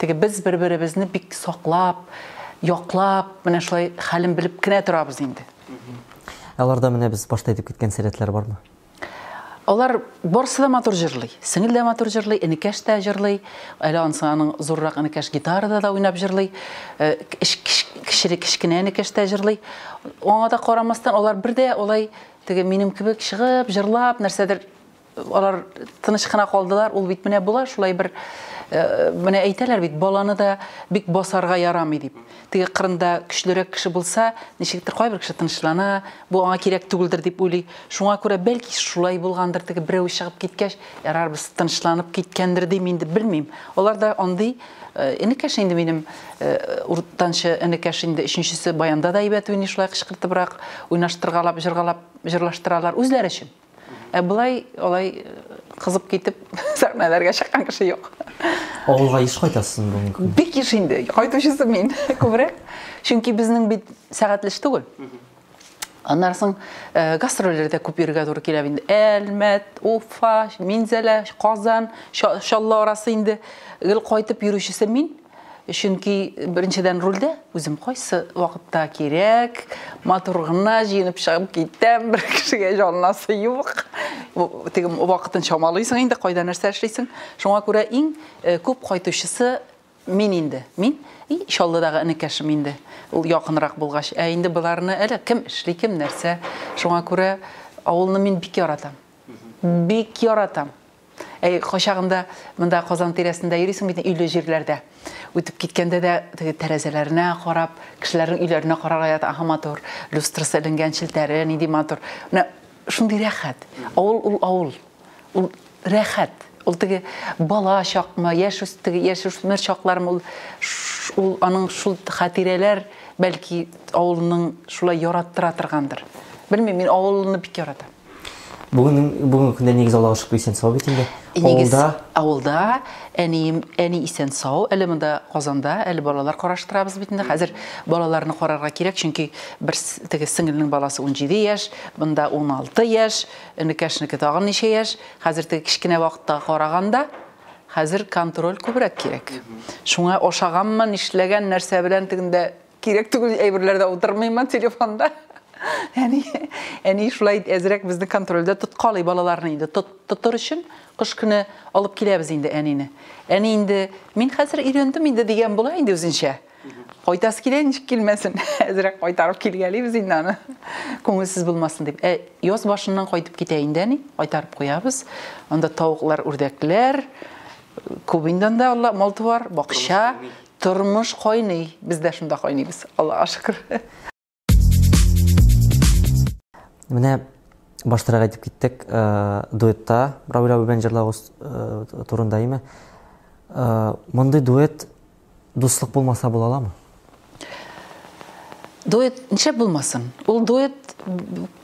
Теге без бер-беребезне бик саклап, яклап, менә шулай хәлен белеп кенә торабыз инде. Аларда менә без башта әйтеп киткән сәләтләр бармы? Алар барысы да матур җырлый. Сеңел дә матур җырлый, энекәш тә җырлый. Әле анысы аның зуррак энекәш гитарада да уйнап җырлый. Кечерек кечкенә энекәш тә җырлый. Аңа да карамастан, алар бер дә алай теге минем кебек чыгып, җырлап, нәрсәдер алар тыныч кына калдылар. Ул бит менә була шулай бер менә әйтәләр бит, баланы да бик басарга ярамый дип. Теге кырында көчлерәк кеше булса, ничектер кайбер кеше тынычлана, бу аңа кирәк түгелдер дип уйлый. Шуңа күрә бәлки шулай булгандыр, теге берәү чыгып киткәч, ярар без тынычланып киткәндер дим инде, белмим. Алар да андый энекәш инде минем уртанчы энекәш инде өченчесе баянда да әйбәт уйный, шулай кычкыртыбрак, уйнаштыргалап, җыргалап, җырлаштыралар үзләре өчен. Ә болай алай кызып китеп сәхнәләргә чыккан кеше юк. Авылга еш кайтасың бүгенге көндә? Бик еш инде. Кайтучысы мин күбрәк. Чөнки безнең бит сәгатьле эш түгел. Аннан соң гастрольләрдә күп йөрергә туры килә инде. Әлмәт, Уфа, Минзәлә, Казан, Чаллы арасы инде гел кайтып йөрүчесе мин. Чөнки беренчедән рульдә үзем кайсы вакытта кирәк, матур гына җыенып чыгып китәм, бер кешегә җанласы юк. Теге вакытын чамалыйсың инде, кайда нәрсә эшлисең. Шуңа күрә иң күп кайтучысы мин инде. Мин и Чаллыдагы энекәшем инде. Ул якынрак булгач. Ә инде боларны әле кем эшли, кем нәрсә. Шуңа күрә авылны мин бик яратам. Бик яратам. Әй, кайчагында монда Казан тирәсендә йөрисең бит, өйле җирләрдә. Үтеп киткәндә дә теге тәрәзәләренә карап, кешеләрнең өйләренә карарга ята, аһа матур, люстрасы эленгән, челтәре нинди матур. Менә шундый рәхәт. Авыл ул авыл. Ул рәхәт. Ул теге бала чакмы, яшүс теге яшүсмер чаклармы, ул ул аның шул хатирәләр бәлки авылның шулай яраттыра торгандыр. Белмим, мин авылны бик яратам. Бүген бүгенге көндә нигез Аллага шөкер исән сау бит инде. Нигез Авылда авылда әнием, әни исән сау, әле монда Казанда, әле балалар караштырабыз бит инде. Хәзер балаларны карарга кирәк, чөнки бер теге сеңелнең баласы 17 яшь, монда 16 яшь, энекәшнеке тагын ничә яшь. Хәзер теге кечкенә вакытта караганда, хәзер контроль күбрәк кирәк. Шуңа ашаганмы, нишләгән нәрсә белән тегендә кирәк түгел әйберләрдә утырмыймы телефонда. Әни, әни шулай әзрәк безне контрольдә тоткалый балаларны инде. Тотыр өчен кыш көне алып киләбез инде әнине. Әни инде, мин хәзер өйрәндем инде дигән була инде үзенчә. Кайтасы килә, ничек килмәсен. Әзрәк кайтарып килгәлибез инде аны. Күңелсез булмасын дип. Ә яз башыннан кайтып китә инде әни, кайтарып куябыз. Анда тавыклар, үрдәкләр, күп инде анда Алла, мал-туар, бакча, тормыш кайный. Без дә шунда кайныйбыз, Аллага шөкер. Менә баштарак әйтеп киттек, дуэтта Равил абый белән җырлавыгыз турында, әйме? Мондый дуэт дуслык булмаса була аламы? Дуэт нишләп булмасын? Ул дуэт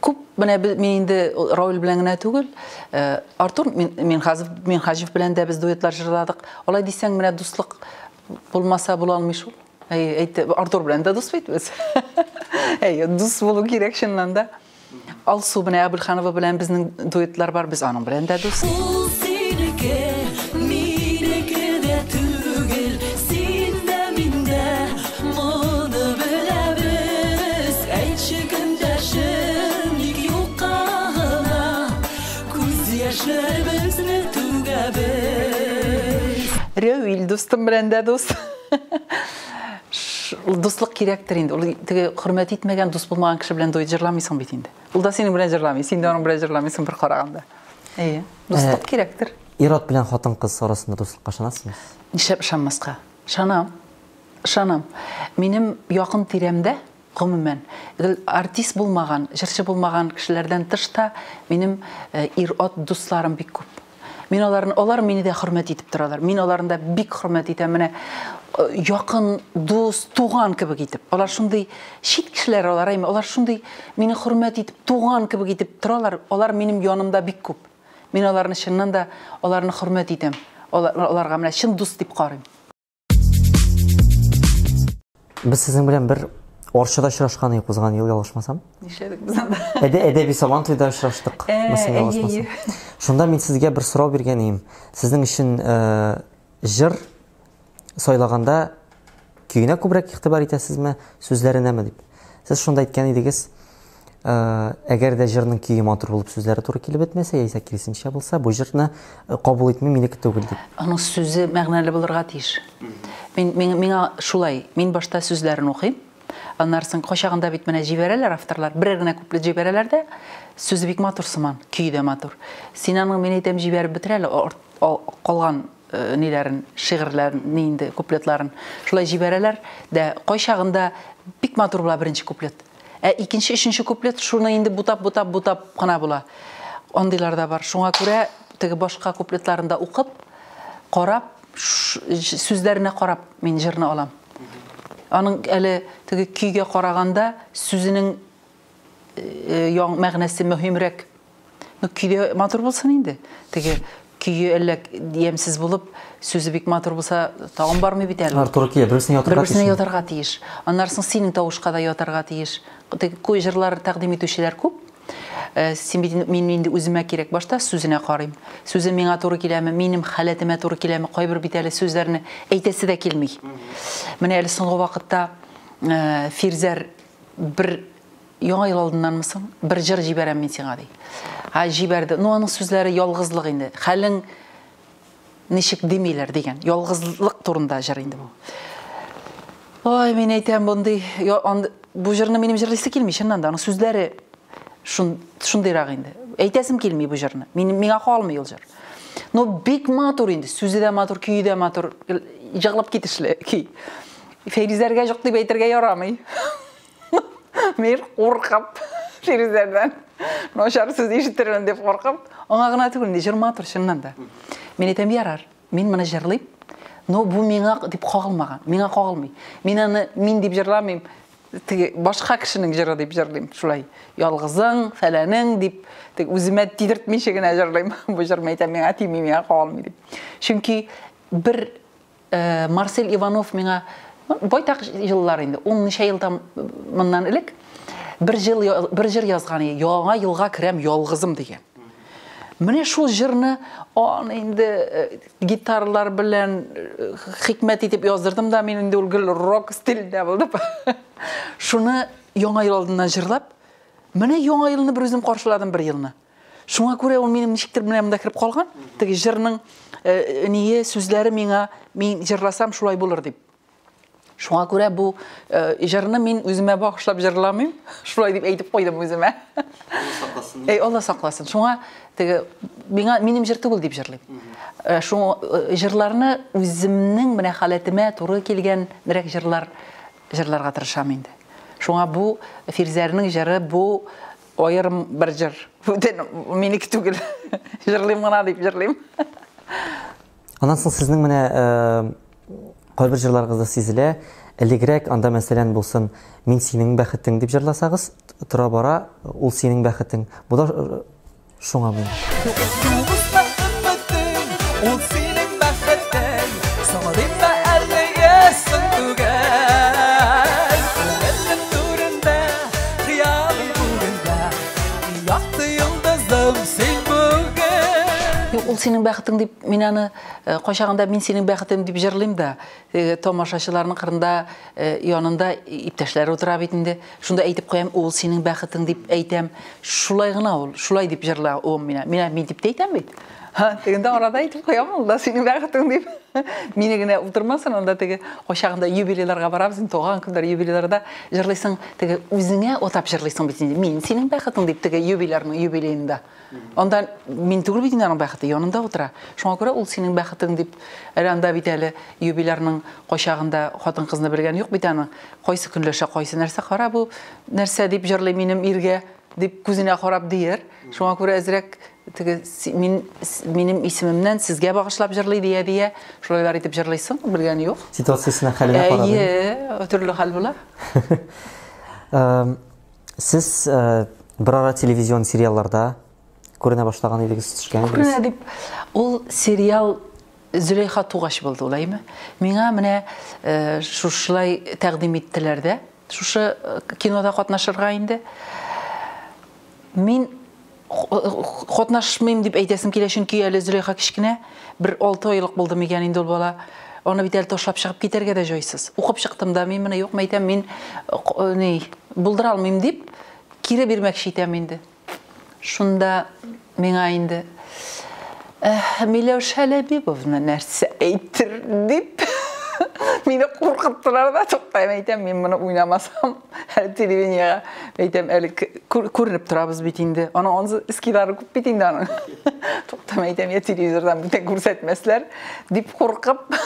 күп, менә мин инде Равил белән генә түгел, Артур Минхаҗев белән дә без дуэтлар җырладык. Алай дисәң, менә дуслык булмаса була алмый шул. Әй, әйтте, Артур белән дә дус бит без. Әй, дус булу кирәк чыннан да. Алсу менә Әбүлханова белән безнең дуэтлар бар, без аның белән дә дус. Ул синеке, минеке дә түгел, син дә, мин дә моны беләбез. Әйтче, көндәшем, ник юкка гына күз яшьләребезне түгәбез? Рәвил дустым белән дә дус. Дуслык кирәктер инде. Ул теге хөрмәт итмәгән, дус булмаган кеше белән дуэт җырламыйсың бит инде. Ул да синең белән җырламый, син дә аның белән җырламыйсың бер караганда. Әйе, дуслык кирәктер. Ир-ат белән хатын-кыз арасында дуслыкка ышанасызмы? Нишләп ышанмаска? Ышанам. Ышанам. Минем якын тирәмдә, гомумән, гел артист булмаган, җырчы булмаган кешеләрдән тыш та минем ир-ат дусларым бик күп. Мин аларны, алар мине дә хөрмәт итеп торалар. Мин аларны да бик хөрмәт итәм. Менә якын дус, туган кебек итеп. Алар шундый чит кешеләр алар, әйме, алар шундый мине хөрмәт итеп, туган кебек итеп торалар. Алар минем янымда бик күп. Мин аларны чыннан да аларны хөрмәт итәм. Аларга менә чын дус дип карыйм. Без сезнең белән бер Орчада очрашкан идек узган ел, ялгышмасам. Нишләдек без анда? Әдәби Сабан туйда очраштык, мәсәлән, ялгышмасам. Шунда мин сезгә бер сорау биргән идем. Сезнең өчен җыр сайлаганда көенә күбрәк игътибар итәсезме, сүзләренәме дип. Сез шунда әйткән идегез, әгәр дә җырның көе матур булып сүзләре туры килеп бетмәсә, яисә киресенчә булса, бу җырны кабул итмим, минеке түгел дип. Аның сүзе мәгънәле булырга тиеш. Миңа шулай, мин башта сүзләрен укыйм. Аннан соң кайчагында бит менә җибәрәләр авторлар, берәр генә куплет җибәрәләр дә, сүзе бик матур сыман, көе дә матур. Син аның, мин әйтәм, җибәреп бетер әле, калган ниләрен, шигырьләрен, ни инде, куплетларын. Шулай җибәрәләр дә, кайчагында бик матур була беренче куплет. Ә икенче, өченче куплет шуны инде бутап, бутап, бутап кына була. Андыйлар да бар. Шуңа күрә теге башка куплетларын да укып, карап, сүзләренә карап мин җырны алам. Аның әле теге көйгә караганда сүзенең яң мәгънәсе мөһимрәк. Ну, көйдә матур булсын инде. Теге көе әллә ямьсез булып, сүзе бик матур булса, тагын бармый бит әле. Алар туры килә, бер-берсенә ятарга Бер-берсенә тиеш. ятарга тиеш. Аннан соң синең тавышка да ятарга тиеш. Теге көй җырлар тәкъдим итүчеләр күп. Син бит инде, мин инде үземә кирәк башта сүзенә карыйм. Сүзе миңа туры киләме, минем халәтемә туры киләме, кайбер бит әле сүзләрне әйтәсе дә килми. Менә әле соңгы вакытта Фирзәр бер яңа ел алдыннанмы соң, бер җыр җибәрәм мин сиңа ди. Һа, җибәрде. Ну, аның сүзләре ялгызлык инде. Хәлең ничек димиләр дигән. Ялгызлык турында җыр инде бу. Ой, мин әйтәм, мондый, я, анд-, бу җырны минем җырлыйсы килми, чыннан да, аның сүзләре шундыйрак инде. Әйтәсем килми бу җырны. Миңа калмый ул җыр. Но бик матур инде, сүзе дә матур, көе дә матур, җырлап китешле көй. Фәйризәргә юк дип әйтергә ярамый. Мин куркып Фирүзәрдән начар сүз ишетермен дип куркып, аңа гына түгел, инде җыр матур чыннан да. Мин әйтәм, ярар, мин моны җырлыйм, но бу миңа дип кагылмаган, миңа кагылмый. Мин аны мин дип җырламыйм, теге башка кешенең җыры дип җырлыйм. Шулай ялгызың, фәләнең дип, теге үземә тидертмичә генә җырлыйм. Бу җыр әйтәм, миңа тими, миңа кагылмый дип. Чөнки бер Марсель Иванов миңа байтак еллар инде, ун ничә елдан моннан элек бер җыр язган иде. Яңа елга керәм ялгызым дигән. Менә шул җырны аны инде гитарлар белән хикмәт итеп яздырдым да, мин инде ул гел рок стилендә булды. Шуны яңа ел алдыннан җырлап, Менә Яңа елны бер үзем каршыладым бер елны. Шуңа күрә ул минем ничектер менә монда кереп калган. Теге җырның э, ние сүзләре миңа мин җырласам шулай булыр дип. Шуңа күрә бу э, җырны мин үземә багышлап җырламыйм. Шулай дип әйтеп куйдым үземә. Сакласын. Эй, Алла сакласын. Шуңа теге миңа минем җыр түгел дип җырлыйм. Э, шуңа э, җырларны үземнең менә халәтемә туры килгәнрәк җырлар җырларга тырышам инде. Шуңа бу Фирзәрнең җыры бу аерым бер җыр. Бүтән минеке түгел. Җырлыйм гына дип җырлыйм. Аннан соң сезнең менә кайбер җырларыгызда сизелә, элегрәк анда мәсәлән булсын, мин синең бәхетең дип җырласагыз, тора бара ул синең бәхетең. Бу да шуңа бу. Ул синең бәхетең, соң әлегә соң түгел. Күңелем түрендә, хыялым күгендә, якты йолдызым син бүген. Юк, ул синең бәхетең дип, мин аны кайчагында мин синең бәхетең дип җырлыйм да, тамашачыларның кырында янында иптәшләре утыра бит инде. Шунда әйтеп куям, ул синең бәхетең дип әйтәм. Шулай гына ул, шулай дип җырла ул миңа. Мин мин дип тә әйтәм бит. Ха, тегендә арада әйтеп куям, ул да синең бәхетең дип. Мине генә утырмасын, анда теге кайчагында юбилейларга барабыз, инде туган көннәр юбилейларда җырлыйсың, теге үзеңә атап җырлыйсың бит инде. Мин синең бәхетең дип теге юбилярның юбилеенда. Анда мин түгел бит инде аның бәхете, янында утыра. Шуңа күрә ул синең бәхетең дип, әле анда бит әле юбилярның кайчагында хатын-кызны белгән юк бит аның. Кайсы көнләшә, кайсы нәрсә, кара бу нәрсә дип җырлый минем иргә дип күзенә карап дияр. Шуңа күрә әзрәк теге мин минем исемемнән сезгә багышлап җырлый дия дия, шулайлар итеп җырлыйсың, белгән юк. Ситуациясенә хәленә карап. Әйе, төрле хәл була. Сез бер ара телевизион сериалларда күренә башлаган идегез, төшкән идегез. Күренә дип, ул сериал Зөләйха тугач булды, улаймы? Миңа менә шушылай тәкъдим иттеләр дә, шушы кинода катнашырга инде. Мин катнашмыйм дип әйтәсем килә, чөнки әле Зөләйха кечкенә, бер 6 айлык булды микән инде ул бала. Аны бит әле ташлап чыгып китәргә дә җайсыз. Укып чыктым да, мин моны юк, әйтәм, мин ни, булдыра алмыйм дип, кире бирмәкче итәм инде. Шунда миңа инде Миләүшә Ләбибовна нәрсә әйтер дип мине куркыттылар да, туктайм, әйтәм, мин моны уйнамасам, әле телевидениега, әйтәм, әле күренеп торабыз бит инде. Аның ансы эскилары күп бит инде аның. Туктам, әйтәм, я телевизордан бүтән күрсәтмәсләр дип куркып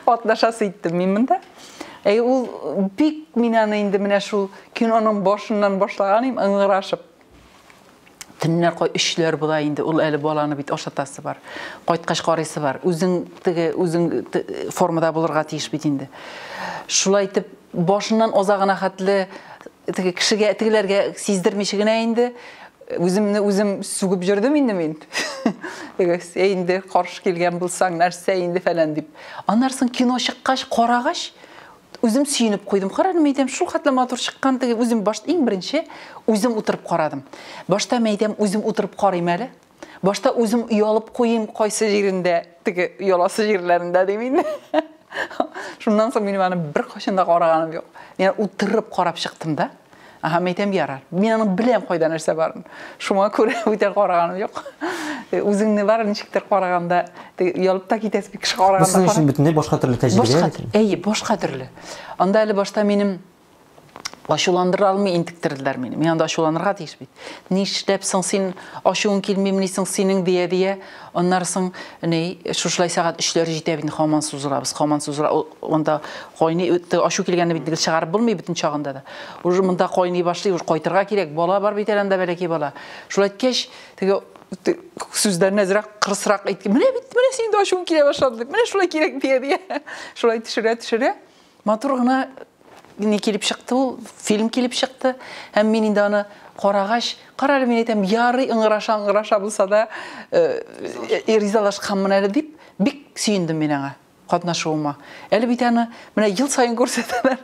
катнашасы иттем мин монда. Әй, ул бик мин аны инде менә шул киноның башыннан башлаган идем, ыңгырашып. Төннәр кай өчләр була инде, ул әле баланы бит ашатасы бар. Кайткач карыйсы бар. Үзең теге үзең формада булырга тиеш бит инде. Шулай итеп башыннан азагына хәтле теге кешегә, тегеләргә сиздермичә генә инде үземне үзем сүгеп йөрдем инде мин. Теге инде каршы килгән булсаң нәрсә инде фәлән дип. Аннан соң кино чыккач, карагач, үзем сөенеп куйдым. Карадым, әйтәм, шул хәтле матур чыккан теге үзем баш иң беренче үзем утырып карадым. Башта мәйтәм, үзем утырып карыйм әле. Башта үзем оялып куйыйм кайсы җирендә, теге ояласы җирләрендә дим инде. Шуннан соң минем аны бер кайчан да караганым юк. Мин утырып карап чыктым да. Аһа, мәйтәм, ярар. Мин аны беләм кайда нәрсә барын. Шуңа күрә бүтән караганым юк. Үзеңне бар ничектер караганда, оялып та китәсең бит кеше караганда. Бу сезнең өчен бөтенләй башка төрле тәҗрибә. Башка, әйе, башка төрле. Анда әле башта минем ачуландыра алмый интектерделәр мине. Мин анда ачуланырга тиеш бит. Нишләп соң син ачуың килмимени соң синең дия-дия. Аннары соң ни шушылай сәгать өчләр җитә бит, һаман сузылабыз, һаман сузыла. Анда кайный, ачу килгәнне бит чыгарып булмый бөтен чагында да. Уже монда кайный башлый, уже кайтырга кирәк. Бала бар бит әле анда, бәләкәй бала. Шулай әйткәч, теге сүзләрне әзрәк кырысрак әйткән. Менә бит, менә синең дә ачуың килә башлады дип. Менә шулай кирәк дия-дия. Шулай төшерә-төшерә. Матур гына ни килеп чыкты ул, фильм килеп чыкты. Һәм мин инде аны карагач, кара әле, мин әйтәм, ярый ыңгыраша-ыңгыраша булса да, ризалашканмын әле дип, бик сөендем мин аңа катнашуыма. Әле бит аны менә ел саен күрсәтәләр.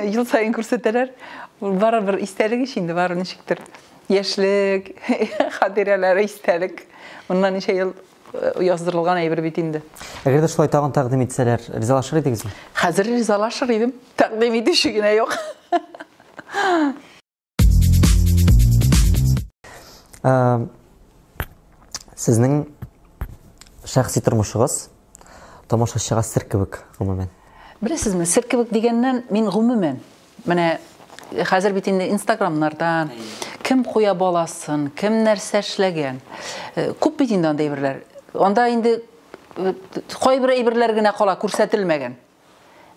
Ел саен күрсәтәләр. Ул барыбер истәлек ич инде, барыбер ничектер. Яшьлек, хатирәләре истәлек. Моннан ничә ел яздырылган әйбер бит инде. Әгәр дә шулай тагын тәкъдим итсәләр, ризалашыр идегезме? Хәзер ризалашыр идем. Тәкъдим итүче генә юк. Сезнең шәхси тормышыгыз тамашачыга сер кебек, гомумән. Беләсезме, сер кебек дигәннән, мин гомумән, менә хәзер бит инде Инстаграмнардан кем куя баласын, кем нәрсә эшләгән. Күп бит инде андый әйберләр. Анда инде кайбер әйберләр генә кала күрсәтелмәгән.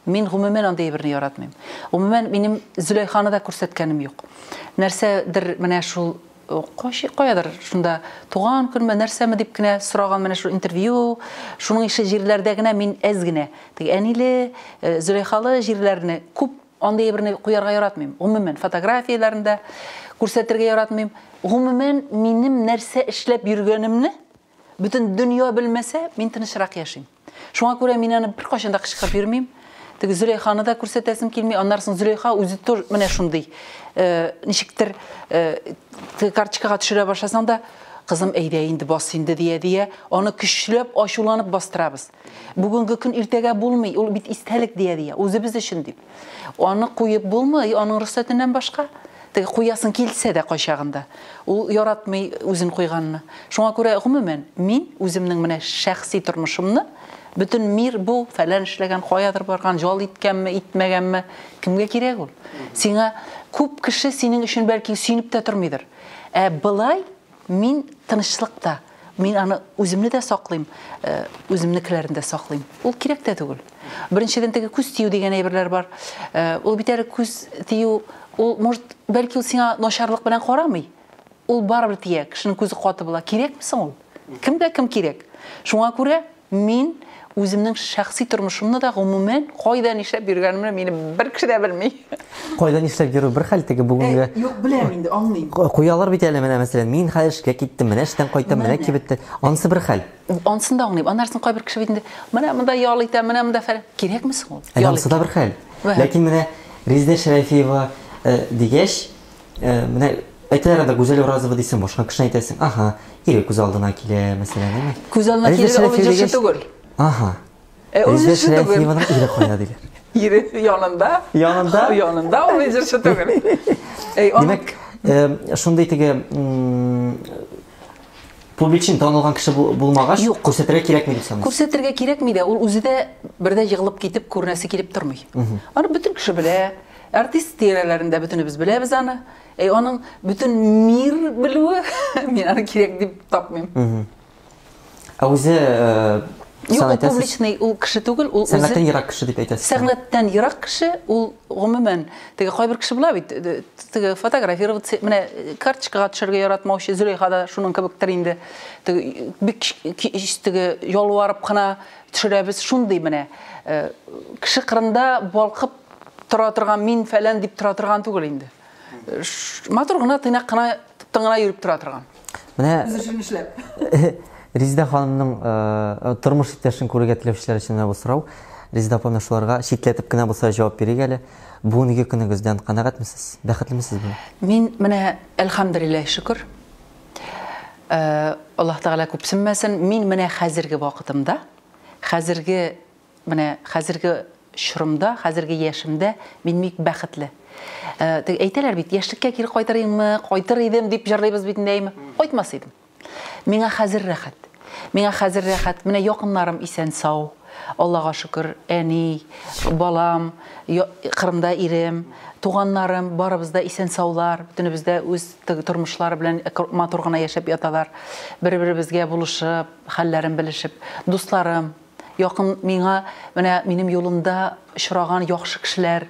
Мин гомумән андый әйберне яратмыйм. Гомумән минем Зөләйханы да күрсәткәнем юк. Нәрсәдер менә шул каядыр шунда туган көнме, нәрсәме дип кенә сораган менә шул интервью, шуның ише җирләрдә генә мин әз генә теге әниле, Зөләйхалы җирләрне күп андый әйберне куярга яратмыйм. Гомумән фотографияләрен дә күрсәтергә яратмыйм. Гомумән минем нәрсә эшләп йөргәнемне бөтен дөнья белмәсә, мин тынычрак яшим. Шуңа күрә мин аны беркайчан да кычкырып йөрмим. Теге Зөләйханы да күрсәтәсем килми. Аннары соң Зөләйха үзе тоже менә шундый, ничектер, теге карточкага төшерә башласаң да, кызым, әйдә инде, бас инде дия-дия, аны көчләп, ачуланып бастырабыз. Бүгенге көн иртәгә булмый, ул бит истәлек дия-дия, үзебез өчен дип. Аны куеп булмый, аның рөхсәтеннән башка. Теге куясың килсә дә кайчагында. Ул яратмый үзен куйганны. Шуңа күрә, гомумән, мин үземнең менә шәхси тормышымны бөтен мир бу фәлән эшләгән, каядыр барган, ял иткәнме, итмәгәнме, кемгә кирәк ул? Сиңа күп кеше синең өчен бәлки сөенеп тә тормыйдыр. Ә былай мин тынычлыкта, мин аны үземне дә саклыйм, үземнекеләрен дә саклыйм. Ул кирәк тә түгел. Беренчедән теге күз тию дигән әйберләр бар. Ул бит әле күз тию, ул, может, бәлки ул сиңа начарлык белән карамый. Ул барыбер тия, кешенең күзе каты була. Кирәкме соң ул? Кемгә кем кирәк? Шуңа күрә мин үземнең шәхси тормышымны да гомумән кайда нишләп йөргәнемне мине бер кеше дә белми. Кайда нишләп йөрү бер хәл теге бүгенге. Юк, беләм инде, аңлыйм. Куялар бит әле менә, мәсәлән, мин хәзер эшкә киттем, менә эштән кайттым, менә кибеттә. Анысы бер хәл. Ансын да аңлыйм. Аннан соң кайбер кеше бит инде, менә монда ял итә, менә монда фәлән. Кирәкме соң ул? Әле анысы да бер хәл. Ләкин менә Резидә Шәрәфиева дигәч, менә әйтәләр анда Гүзәл Уразова дисең, башка кешене әйтәсең. Аһа, ире күз алдына килә, мәсәлән, әйме? Күз алдына килә, ул җырчы түгел. Аһа. Резидә Шәрәфиеваның ире кая диләр? Ире янында. Янында? Янында ул җырчы түгел. Димәк, шундый теге публичный танылган кеше булмагач, күрсәтергә кирәкми дип саныйсыз? Күрсәтергә кирәкми дә, ул үзе дә бердә егылып китеп күренәсе килеп тормый. Аны бөтен кеше белә. Артист тирәләрендә бөтенебез беләбез аны. Әй, аның бөтен мир белүе, мин аны кирәк дип тапмыйм. Ә үзе Юк, ул публичный ул кеше түгел, ул үзе сәнгатьтән ерак кеше дип әйтәсез. Сәнгатьтән ерак кеше, ул гомумән теге кайбер кеше була бит, теге фотографироваться, менә карточкага төшәргә яратмаучы Зөләйха да шуның кебектер инде. Теге бик теге ялварып кына төшерәбез, шундый менә кеше кырында балкып тора торган мин фәлән дип тора торган түгел инде. Матур гына, тыйнак кына, тын гына йөреп тора торган. Менә үз эшен эшләп. Резидә ханымның тормыш иптәшен күрергә теләүчеләр өчен менә бу сорау. Резидә апа, менә шуларга читләтеп кенә булса җавап бирик әле. Бүгенге көнегездән канәгатьмесез? Бәхетлемесез бүген? Мин менә әлхәмдүлилләһ шөкер. Аллаһ Тәгалә күпсенмәсен. Мин менә хәзерге вакытымда, хәзерге менә хәзерге чорымда, хәзерге яшемдә мин бик бәхетле. Әйтәләр бит, яшьлеккә кире кайтырыйммы, кайтыр идем дип җырлыйбыз бит инде, әйме? Кайтмас идем. Миңа хәзер рәхәт. Миңа хәзер рәхәт. Менә якыннарым исән сау. Аллага шөкер, әни, балам, Кырымда ирем, туганнарым, барыбыз да исән саулар, бөтенебез дә үз тормышлары белән матур гына яшәп яталар. Бер-беребезгә булышып, хәлләрен белешеп, дусларым, якын миңа, менә минем юлымда очраган яхшы кешеләр,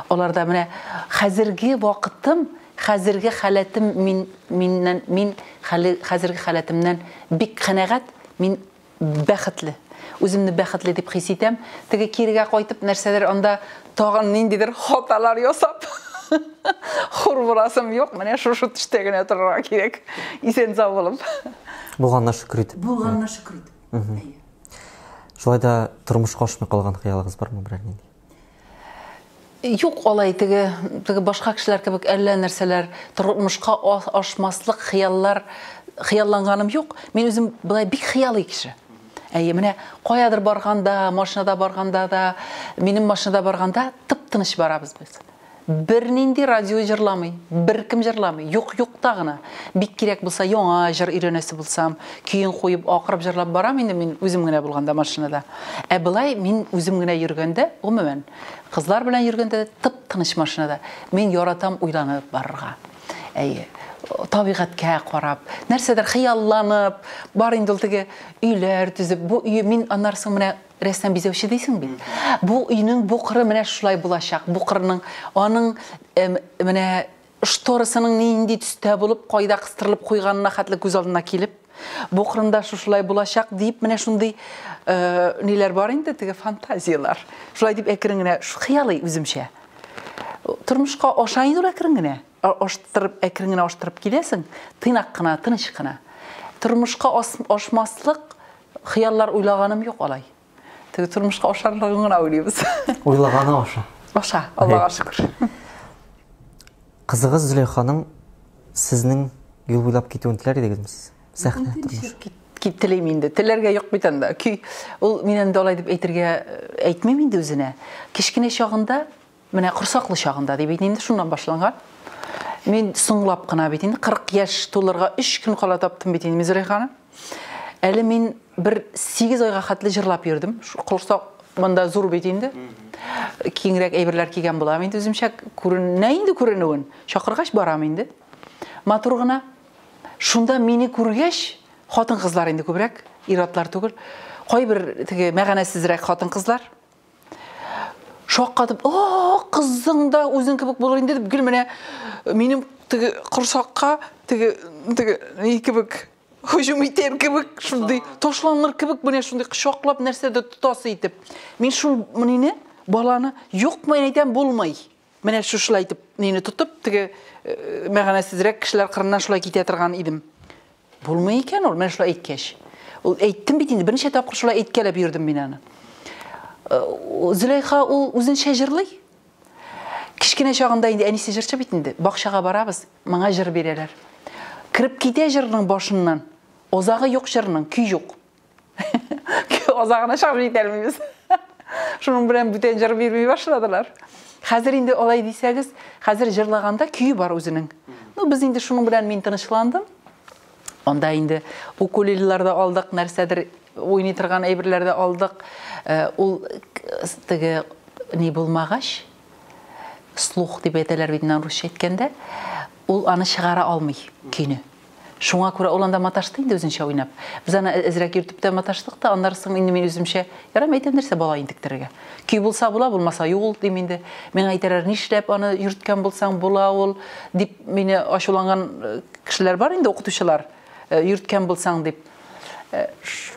аларда менә хәзерге вакытым, хәзерге халәтем мин, миннән, мин хәле, хәзерге халәтемнән бик канәгать, мин бәхетле. Үземне бәхетле дип хис итәм. Теге кирегә кайтып нәрсәдер анда тагын ниндидер хаталар ясап хур буласым юк. Менә шушы төштә генә торырга кирәк. Исән сау булып. Булганына шөкер итеп. Булганына шөкер итеп. Әйе. Шулай да тормышка ашмый калган хыялыгыз бармы берәр нинди? Юк, алай теге, теге башка кешеләр кебек әллә нәрсәләр, тормышка ашмаслык хыяллар хыялланганым юк. Мин үзем былай бик хыялый кеше. Әйе, менә каядыр барганда, машинада барганда да, минем машинада барганда тып-тыныч барабыз без. Бернинди радио җырламый, беркем җырламый. Юк, юкта гына. Бик кирәк булса, яңа җыр өйрәнәсе булсам, көен куеп, акырып җырлап барам инде мин үзем генә булганда машинада. Ә болай мин үзем генә йөргәндә, гомумән, кызлар белән йөргәндә дә тып-тыныч машинада. Мин яратам уйланып барырга. Әйе, табигатькә карап, нәрсәдер хыялланып, бар инде ул теге өйләр төзеп, бу өй мин аннары соң менә рәссам бизәүче дисең бит. Бу өйнең бу кыры менә шулай булачак. Бу кырның аның менә шторасының нинди төстә булып, кайда кыстырылып куйганына хәтле күз алдына килеп, бу кырында шушылай булачак дип, менә шундый ниләр бар инде, теге фантазияләр. Шулай дип әкрен генә хыялый үземчә. Тормышка аша инде ул әкрен генә. Аштырып, әкрен генә аштырып киләсең, тыйнак кына, тыныч кына. Тормышка ашмаслык хыяллар уйлаганым юк алай. Теге тормышка ашарлыгын гына уйлыйбыз. Уйлаганы аша. Аша, Аллага шөкер. Кызыгыз Зөләйханың сезнең юл буйлап китүен теләр идегезме сез? Сәхнә тормыш. Кит телим инде. Теләргә юк бит анда. Көй ул мин инде алай дип әйтергә әйтмим инде үзенә. Кечкенә чагында, менә корсаклы чагында дип әйтим инде, шуннан башланган. Мин соңлап кына бит инде 40 яшь тулырга 3 көн кала таптым бит инде мин Зөләйханы. Әле мин бер 8 айга хәтле җырлап йөрдем. Корсак монда зур бит инде. Киңрәк әйберләр кигән булам инде үземчә. Күренә инде күренүен. Чакыргач барам инде. Матур гына. Шунда мине күргәч, хатын-кызлар инде күбрәк, ир-атлар түгел. Кайбер теге мәгънәсезрәк хатын-кызлар шаккатып, "О, кызың да үзең кебек булыр инде" дип гел менә минем теге корсакка теге теге ни кебек һөҗүм итәр кебек, шундый ташланыр кебек, менә шундый кочаклап нәрсәдер тотасы итеп. Мин шул мине баланы юк, мин әйтәм, булмый. Менә шушылай итеп мине тотып, теге мәгънәсезрәк кешеләр кырыннан шулай китә торган идем. Булмый икән ул, менә шулай әйткәч. Ул әйттем бит инде, берничә тапкыр шулай әйткәләп йөрдем мин аны. Зөләйха ул үзенчә җырлый. Кечкенә чагында инде әнисе җырчы бит инде. Бакчага барабыз, моңа җыр бирәләр. Кереп китә җырның башыннан. Озагы юк җырның, көй юк. Озагына чыгып җитә алмыйбыз. Шуның белән бүтән җыр бирми башладылар. Хәзер инде алай дисәгез, хәзер җырлаганда көе бар үзенең. Ну, без инде шуның белән мин тынычландым. Анда инде укулелелар да алдык, нәрсәдер уйный торган әйберләр дә алдык. Ул теге ни булмагач, слух дип әйтәләр бит инде русча әйткәндә, ул аны чыгара алмый көйне. Шуңа күрә ул анда маташты инде үзенчә уйнап. Без аны әзрәк йөртеп тә маташтык та, аннары соң инде мин үземчә, ярам әйтәм нәрсә бала интектерергә. Көй булса була, булмаса юк ул дим инде. Миңа әйтәләр, нишләп аны йөрткән булсаң була ул дип мине ачуланган кешеләр бар инде, укытучылар, йөрткән булсаң дип.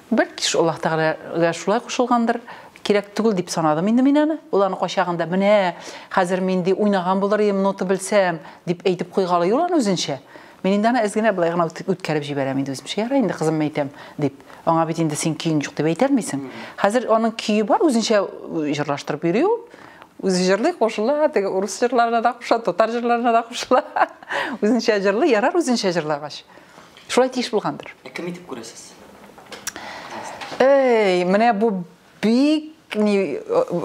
Бәлки Аллаһ Тәгаләгә шулай кушылгандыр, кирәк түгел дип санадым инде мин аны. Ул аны кайчагында менә хәзер мин ди уйнаган булыр идем, нота белсәм дип әйтеп куйгалый ул аны үзенчә. Мин инде аны әз генә былай гына үткәреп җибәрәм инде үземчә. Ярай инде кызым әйтәм дип. Аңа бит инде син көең юк дип әйтә алмыйсың. Хәзер аның көе бар, үзенчә җырлаштырып йөри ул. Үзе җырлый, кушыла, теге урыс җырларына да кушыла, татар җырларына да кушыла. Үзенчә җырлый, ярар үзенчә җырлагач. Шулай тиеш булгандыр. Ә кем итеп күрәсез? Эй, менә бу бик ни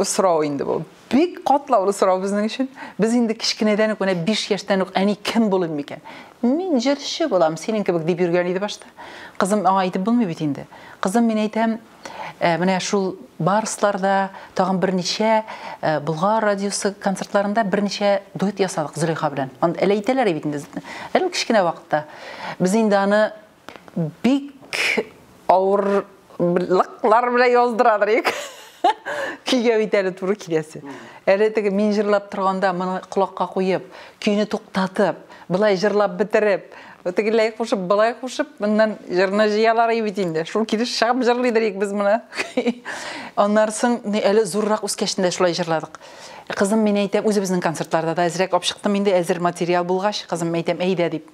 сорау инде бу. Бик катлаулы сорау безнең өчен. Без инде кечкенәдән үк, менә 5 яшьтән үк әни кем булыйм микән? Мин җырчы булам, синең кебек дип йөргән иде башта. Кызым аңа әйтеп булмый бит инде. Кызым, мин әйтәм, менә шул Барсларда тагын берничә Болгар радиосы концертларында берничә дуэт ясадык Зөләйха белән. Анда әле әйтәләр бит инде. Әле кечкенә вакытта. Без инде аны бик авырлыклар белән яздырадыр идек. Көйгә бит әле туры киләсе. Әле теге мин җырлап торганда моны колакка куеп, көйне туктатып, былай җырлап бетереп, тегеләй кушып, былай кушып, моннан җырны җыялар бит инде. Шул килеш чыгып җырлыйдыр идек без моны. Аннан соң әле зуррак үскәч тә шулай җырладык. Кызым, мин әйтәм, үзебезнең концертларда да әзрәк алып чыктым инде, әзер материал булгач, кызым әйтәм, әйдә дип.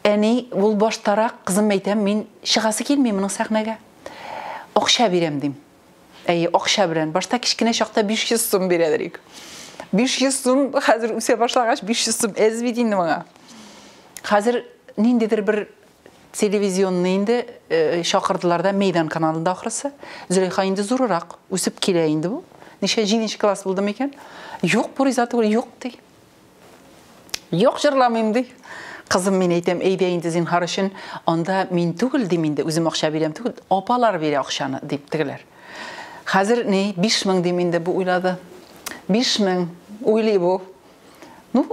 Әни, ул баштарак, кызым әйтәм, мин чыгасы килми моның сәхнәгә. Акча бирәм дим. Әйе, акча белән. Башта кечкенә чакта 500 сум бирәдер идек. 500 сум хәзер үсә башлагач, 500 сум әз бит инде моңа. Хәзер ниндидер бер телевизионный инде чакырдылар да, Мәйдан каналында ахрысы. Зөләйха инде зуррак, үсеп килә инде бу. Ничә, җиденче класс булды микән? Юк, бу риза түгел, юк, ди. Юк, җырламыйм, ди. Кызым, мин әйтәм, әйдә инде зинһар өчен, анда мин түгел, дим инде, үзем акча бирәм түгел, апалар бирә акчаны, дип тегеләр. Хәзер ни, 5000 дим инде, бу уйлады. 5000 уйлый бу. Ну,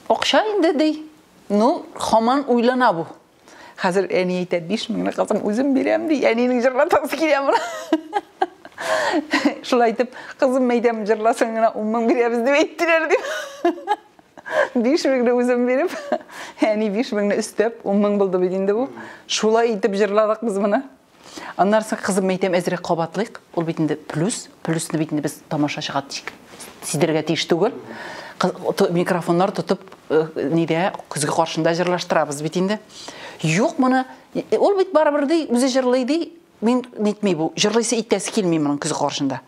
акча инде, ди. Ну, хаман уйлана бу. Хәзер әни әйтә, 5000-не кызым үзем бирәм, ди. Әнинең җырлатасы килә моны. Шулай итеп, кызым әйтәм, җырласаң гына 10000 бирәбез дип әйттеләр, дип. 5000-не үзем биреп, әни 5000-не өстәп, 10000 булды бит инде бу. Шулай итеп җырладык без моны. Аннан соң кызым әйтәм, әзрәк кабатлыйк. Ул бит инде плюс, плюсны бит инде без тамашачыга сидерергә тиеш түгел. Микрофоннар тотып, нидә, көзге каршында җырлаштырабыз бит инде. Юк, моны, ул бит барыбер ди, үзе җырлый ди, мин нитми бу, җырлыйсы итәсе килми моның көзге каршында.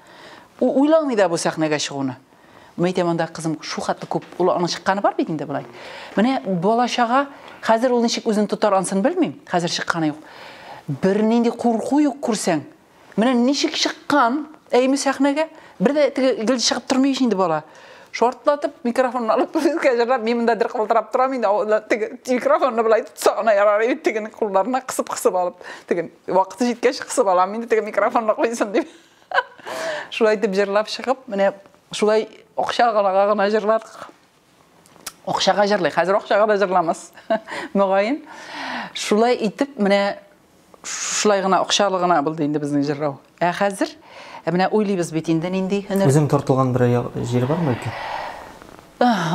Уйламый да бу сәхнәгә чыгуны. Мин әйтәм, анда кызым шу хәтле күп, ул аның чыкканы бар бит инде болай. Менә бала-чага, хәзер ул ничек үзен тотар, ансын белмим, хәзер чыкканы юк. Бернинди курку юк күрсәң. Менә ничек чыккан, әйме сәхнәгә, бер дә теге гел чыгып тормый ич инде бала. Шартлатып микрофонны алып үзгә җырлап, мин монда дер калтырап торам инде, авызда теге микрофонны болай тотса гына ярар иде, тегене кулларына кысып-кысып алып, теге вакыты җиткәч кысып алам инде, теге микрофонны куйсын дип. Шулай итеп җырлап чыгып, менә шулай акча гына гына җырладык. Акчага җырлый, хәзер акчага да җырламас, мөгаен. Шулай итеп, менә шулай гына акчалы гына булды инде безнең җырлау. Ә хәзер менә уйлыйбыз бит инде нинди һөнәр. Үзең тартылган бер җир бармы икән?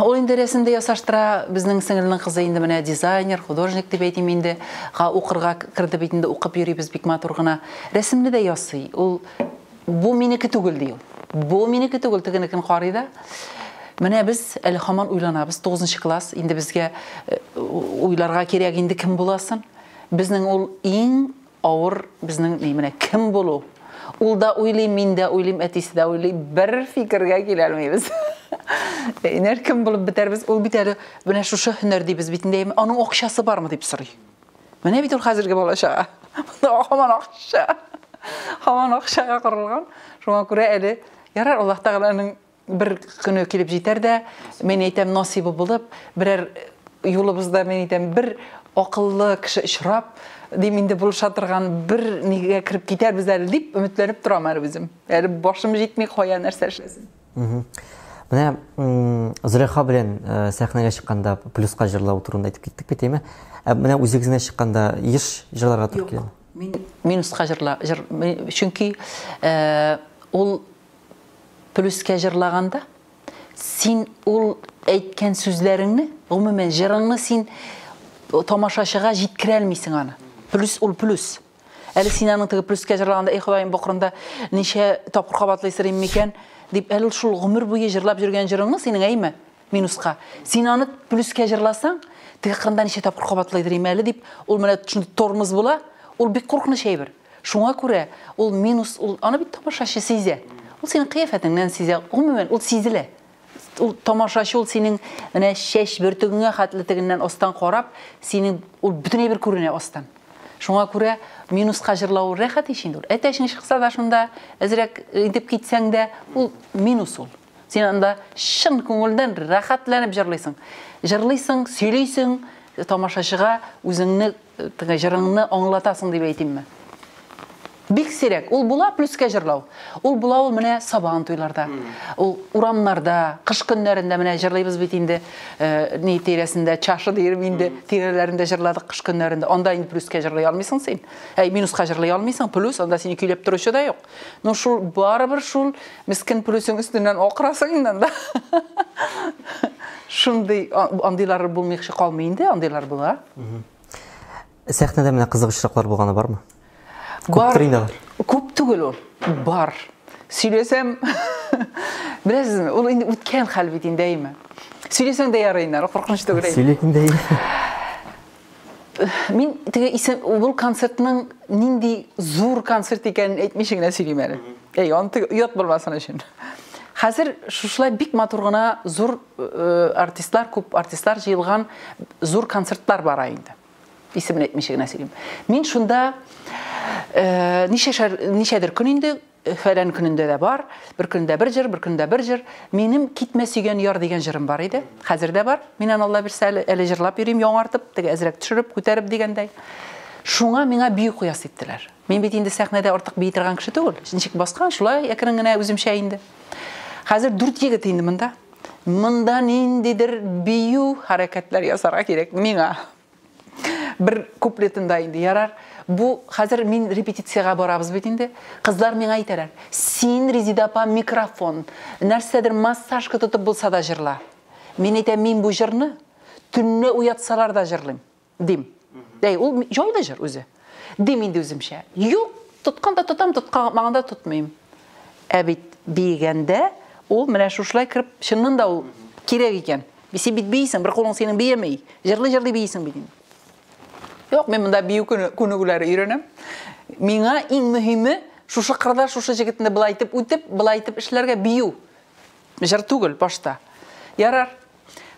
Ул инде рәсемдә ясаштыра, безнең сеңелнең кызы инде менә дизайнер, художник дип әйтим инде. Га укырга керде бит инде, укып йөрибез бик матур гына. Рәсемне дә ясый. Ул бу минеке түгел ди ул. Бу минеке түгел, тегенекен карый да. Менә без әле һаман уйланабыз, 9 класс, инде безгә уйларга кирәк инде кем буласын. Безнең ул иң авыр безнең ни менә кем булу. Ул да уйлый, мин дә уйлыйм, әтисе дә уйлый, бер фикергә килә алмыйбыз. Инәр кем булып бетәрбез? Ул бит әле менә шушы һөнәр дибез бит инде, аның акчасы бармы дип сорый. Менә бит ул хәзерге бала чага. Һаман акча. Һаман акчага корылган. Шуңа күрә әле ярар, Аллаһ Тәгаләнең бер көне килеп җитәр дә, мин әйтәм, насибы булып, берәр юлыбызда, мин әйтәм, бер акыллы кеше очрап, дим инде булыша торган бер нигә кереп китәрбез әле дип өметләнеп торам әле үзем. Әле башым җитми, кая нәрсә эшләсен. Менә Зөләйха белән сәхнәгә чыкканда плюска җырлау турында әйтеп киттек бит, әйме? Ә менә үзегез генә чыкканда еш җырларга туры киләме? Мин минуска җырла, җыр, чөнки ул плюска җырлаганда син ул әйткән сүзләреңне, гомумән җырыңны син тамашачыга җиткерә алмыйсың аны. Плюс ул плюс. Әле син аның теге плюска җырлаганда, эй Ходаем, бу кырында ничә тапкыр кабатлыйсыр инде микән дип, әле шул гомер буе җырлап йөргән җырыңны синең, әйме, минуска. Син аны плюска җырласаң, теге кырында ничә тапкыр кабатлыйдыр инде әле дип, ул менә шундый тормоз була, ул бик куркыныч әйбер. Шуңа күрә ул минус, ул аны бит тамашачы сизә. Ул синең кыяфәтеңнән сизә, гомумән ул сизелә. Ул тамашачы ул синең менә чәч бөртегеңә хәтле тегеннән астан карап, синең ул бөтен әйбер күренә астан. Шуңа күрә минуска җырлау рәхәт ич инде ул. Әтәчең чыкса да шунда әзрәк итеп китсәң дә, ул минус ул. Син анда чын күңелдән рәхәтләнеп җырлыйсың. Җырлыйсың, сөйлисең, тамашачыга үзеңне, теге җырыңны аңлатасың дип әйтимме? Бик сирәк. Ул була плюска җырлау. Ул була ул менә сабан туйларда. Ул урамнарда, кыш көннәрендә менә җырлыйбыз бит инде, ни тирәсендә, чашы диерм инде, тирәләрендә җырладык кыш көннәрендә. Анда инде плюска җырлый алмыйсың син. Әй, минуска җырлый алмыйсың, плюс анда сине көйләп торучы да юк. Ну шул барыбер шул мискен плюсың өстеннән акырасың инде анда. Шундый андыйлар булмыйча калмый инде, андыйлар була. Сәхнәдә менә кызык очраклар булганы бармы? Бар. Күптер инде алар. Күп түгел ул. Бар. Сөйләсәм, беләсезме, ул инде үткән хәл бит инде, әйме? Сөйләсәң дә ярый инде, куркыныч түгел. Сөйлик инде. Мин теге исем, ул концертның нинди зур концерт икәнен әйтмичә генә сөйлим әле. Әй, аны теге оят булмасын өчен. Хәзер шушылай бик матур гына зур артистлар, күп артистлар җыелган зур концертлар бара инде. Исемен әйтмичә генә сөйлим. Мин шунда ничәдер көн инде Фәлән көнендә дә бар, бер көндә бер җыр, бер көндә бер җыр. Минем Китмә сөйгән яр дигән җырым бар иде. Хәзер дә бар. Мин аны Алла бирсә әле җырлап йөрим, яңартып, теге әзрәк төшереп, күтәреп дигәндәй. Шуңа миңа бию куясы иттеләр. Мин бит инде сәхнәдә артык бии торган кеше түгел. Ничек баскан, шулай әкрен генә үземчә инде. Хәзер 4 егет инде монда. Монда ниндидер бию хәрәкәтләр ясарга кирәк миңа. Бер куплетында инде ярар. Бу хәзер мин репетициягә барабыз бит инде. Кызлар миңа әйтәләр: "Син, Резеда апа, микрофон, нәрсәдер массажка тотып булса да җырла". Мин әйтәм, мин бу җырны төнлә уятсалар да җырлыйм, дим. Әй, ул җайлы җыр үзе. Дим инде үземчә. Юк, тотканда тотам, тоткамаганда тотмыйм. Ә бит биегәндә ул менә шушылай кереп, чыннан да ул кирәк икән. Син бит бийсең, бер кулың синең биеми. Җырлый-җырлый бийсең бит инде. Юк, мин монда бию күнегүләре өйрәнәм. Миңа иң мөһиме шушы кырда шушы җегетне былай итеп үтеп, былай итеп эшләргә бию. Җыр түгел башта. Ярар.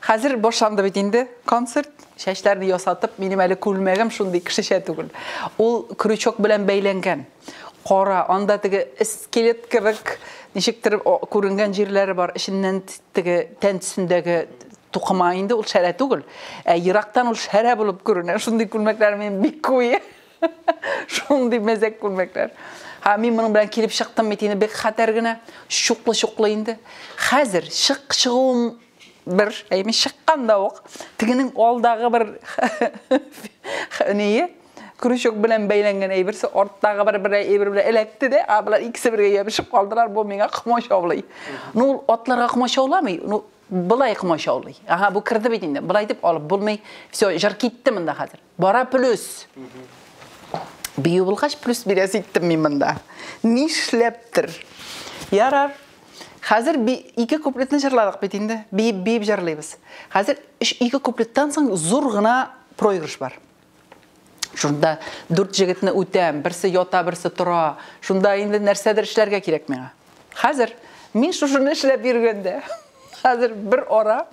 Хәзер башланды бит инде концерт. Чәчләрне ясатып, минем әле күлмәгем шундый кешечә түгел. Ул крючок белән бәйләнгән. Кара, анда теге скелет кебек ничектер күренгән җирләре бар. Эченнән теге тән төсендәге тукыма инде ул шәрә түгел. Ә ерактан ул шәрә булып күренә. Шундый күлмәкләр минем бик куе. Шундый мәзәк күлмәкләр. Һа, мин моның белән килеп чыктым бит инде бик хәтәр генә, чуклы-чуклы инде. Хәзер чыгуым бер, әйме чыкканда ук тегенең алдагы бер ние крючок белән бәйләнгән әйберсе арттагы бер әйбер белән эләкте дә, а болар икесе бергә ябышып калдылар, бу миңа комачаулый. Ну, ул атларга комачауламый, ну, былай комачаулый. Ага, бу керде бит инде. Былай дип алып булмый. Все, җыр китте монда хәзер. Бара плюс. Бию булгач плюс бирәсе иттем мин монда. Нишләптер. Ярар. Хәзер ике куплетны җырладык бит инде. Биеп-биеп җырлыйбыз. Хәзер ике куплеттан соң зур гына проигрыш бар. Шунда 4 җегетне үтәм, берсе ята, берсе тора. Шунда инде нәрсәдер эшләргә кирәк миңа. Хәзер мин шушыны эшләп йөргәндә, хәзер бер ара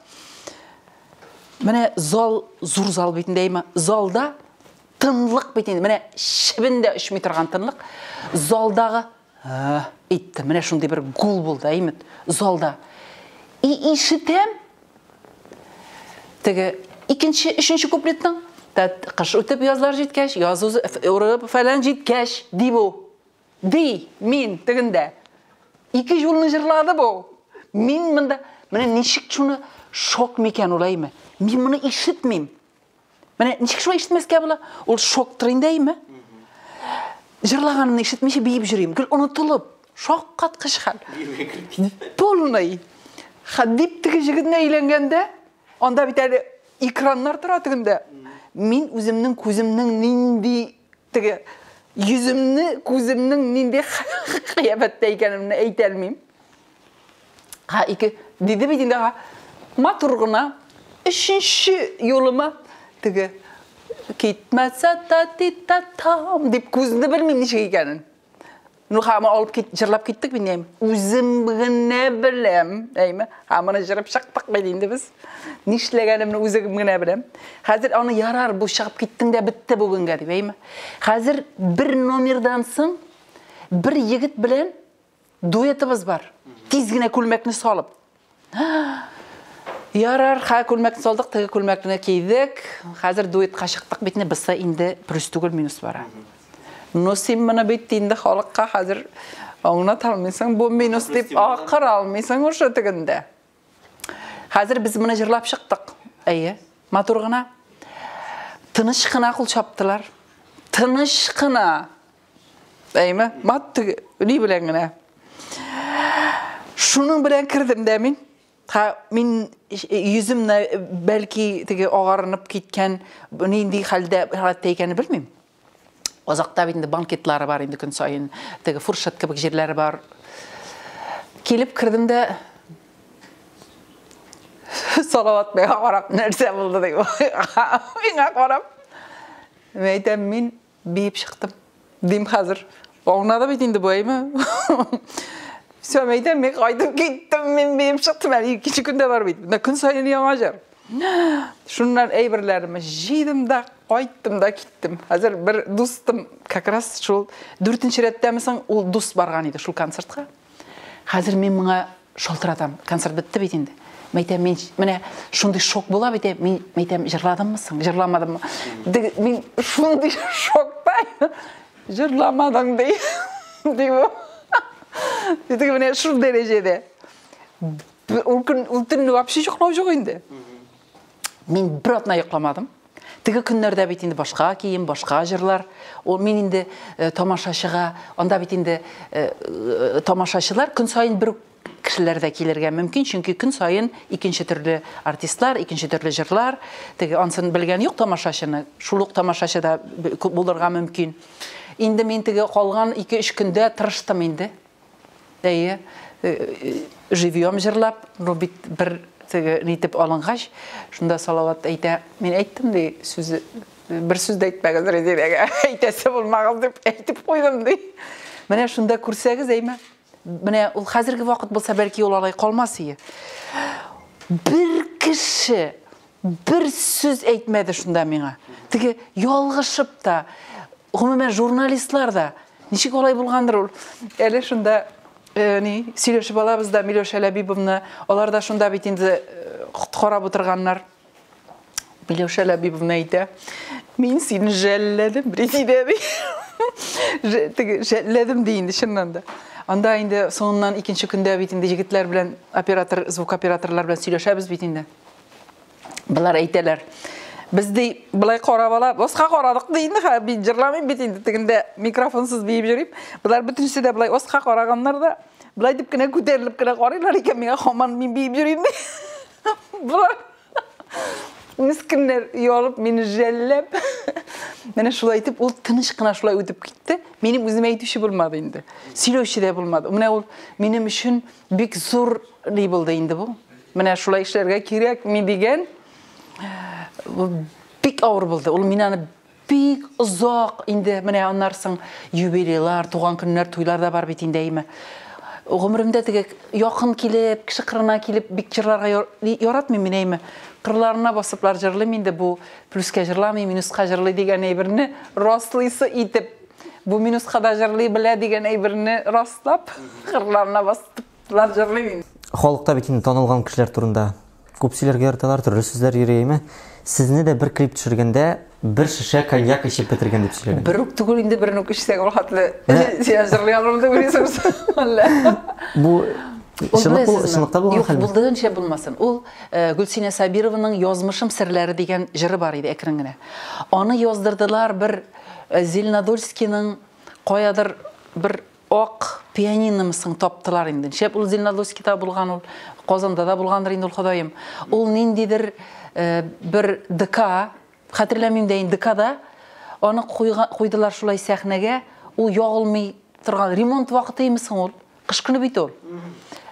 менә зал, зур зал бит инде, әйме, залда тынлык бит инде, менә чебен дә очмый торган тынлык. Залдагы итте, менә шундый бер гул булды, әйме, залда. И ишетәм, теге икенче, өченче куплетның кыш үтеп язлар җиткәч, яз урып фәлән җиткәч, ди бу. Ди, мин тегендә. Ике юлны җырлады бу. Мин монда, менә ничек шуны шок микән ул, әйме? Мин моны ишетмим. Менә ничек шулай ишетмәскә була? Ул шоктыр инде, әйме? Җырлаганымны ишетмичә биеп йөрим, гел онытылып, шаккаткыч хәл. Полный. Дип теге җегетне әйләнгәндә, анда бит әле экраннар тора тегендә. Мин үземнең күземнең нинди теге йөземне, күземнең нинди кыяфәттә икәнемне әйтә алмыйм. Ха, ике диде бит инде, ха, матур гына. Өченче юлыма теге китмәсә та ти та там дип күзне белмим ничек икәнен. Ну, ха, алып кит, җырлап киттек бит инде. Үзем генә беләм, әйме? Ха, моны җырып чыктык бит инде без. Нишләгәнемне үзем генә беләм. Хәзер аны ярар, бу чыгып киттең дә бетте бүгенгә дип, әйме? Хәзер бер номердан соң бер егет белән дуэтыбыз бар. Тиз генә күлмәкне салып. Ярар, ха, күлмәкне салдык, теге күлмәкне кидек. Хәзер дуэтка чыктык бит инде, бысы инде плюс түгел, минус бара. Но син моны бит инде халыкка хәзер аңлата алмыйсың, бу минус дип акыра алмыйсың ушы тегендә. Хәзер без моны җырлап чыктык. Әйе, матур гына. Тыныч кына кул чаптылар. Тыныч кына. Әйме, мат ни белән генә. Шуның белән кердем дә мин. Ха, мин йөзем бәлки теге агарынып киткән, нинди хәлдә халәттә икәнен белмим. Азакта бит инде банкетлары бар инде көн саен, теге фуршет кебек җирләре бар. Килеп кердем дә Салават миңа карап нәрсә булды дип. Миңа карап. Мин әйтәм, мин биеп чыктым. Дим хәзер. Аңлады бит инде бу, әйме? Все, мин әйтәм, мин кайтып киттем, мин биеп чыктым. Әле икенче көндә бар бит. Менә көн саен яңа җыр. Шуннан әйберләремне җыйдым да, кайттым да киттем. Хәзер бер дустым как раз шул дүртенче рәттәме соң, ул дус барган иде шул концертка. Хәзер мин моңа шалтыратам. Концерт бетте бит инде. Мәйтәм, мин менә шундый шок була бит, мин мәйтәм, җырладыммы соң, җырламадыммы? Мин шундый шокта. Җырламадың ди. Ди бу. Теге менә шул дәрәҗәдә. Ул көн, ул төнне вообще йоклау юк инде. Мин бер атна йокламадым. Теге көннәрдә бит инде башка кием, башка җырлар. Ул мин инде э, тамашачыга, анда бит инде э, э, тамашачылар көн саен бер кешеләр дә килергә мөмкин, чөнки көн саен икенче төрле артистлар, икенче төрле җырлар. Теге ансын белгән юк тамашачыны. Шул ук тамашачы да күп булырга мөмкин. Инде мин теге калган 2-3 көндә тырыштым инде. Әйе, живьем җырлап, ну бит бер теге нитеп алынгач, шунда Салават әйтә, мин әйттем ди, сүзе бер сүз дә әйтмәгез Резидәгә, әйтәсе булмагыз дип әйтеп куйдым ди. Менә шунда күрсәгез, әйме, менә ул хәзерге вакыт булса, бәлки ул алай калмас ие. Бер кеше бер сүз әйтмәде шунда миңа. Теге ялгышып та, гомумән журналистлар да, ничек алай булгандыр ул. Әле шунда э, ни, сөйләшеп алабыз да Миләүшә Ләбибовна, алар да шунда бит инде э, карап утырганнар. Миләүшә Ләбибовна әйтә, мин сине жәлләдем, Резидә ди. Теге жәлләдем ди инде чыннан да. Анда инде соңыннан икенче көндә бит инде егетләр белән оператор, звукоператорлар белән сөйләшәбез бит инде. Болар әйтәләр. Без ди былай карап ала, аска карадык ди инде, хә, мин җырламыйм бит инде, тегендә микрофонсыз биеп йөрим. Болар бөтенесе дә былай аска караганнар да, былай дип кенә күтәрелеп кенә карыйлар икән миңа, һаман мин биеп йөрим ди. Болар мескеннәр оялып, мине жәлләп. Менә шулай итеп ул тыныч кына шулай үтеп китте. Минем үземә әйтүче булмады инде. Сөйләүче дә булмады. Менә ул минем өчен бик зур ни булды инде бу. Менә шулай эшләргә кирәкми дигән бик авыр булды. Ул мин аны бик озак инде менә аннан соң юбилейлар, туган көннәр, туйлар да бар бит инде әйме. Гомеремдә теге якын килеп, кеше кырына килеп бик җырларга яратмыйм мин әйме. Кырларына басыплар җырлыйм инде бу плюска җырламый, минуска җырлый дигән әйберне раслыйсы итеп, бу минуска да җырлый белә дигән әйберне раслап, кырларына басыплар җырлыйм инде. Халыкта бит инде танылган кешеләр турында күп сөйләргә яраталар, төрле сүзләр йөри, әйме? Сезне дә бер клип төшергәндә бер шешә коньяк эчеп бетергән дип сөйләгән. Бер үк түгел инде, берен үк эчсәң ул хәтле син җырлый алырмын дип уйлыйсың әллә? Бу чынлык бу, чынлыкта булган хәлме? Юк, булдыгынча булмасын. Ул Гөлсинә Сабированың Язмышым серләре дигән җыры бар иде әкрен генә. Аны яздырдылар бер Зеленодольскийның каядыр бер Ак пианиномы соң таптылар инде. Шәп ул Зеленодольскида булган ул, Казанда да булгандыр инде ул, Ходаем. Ул ниндидер бер ДК, хәтерләмим дә инде, ДКда аны куйдылар шулай сәхнәгә, ул ягылмый торган ремонт вакыты име соң ул? Кыш көне бит ул.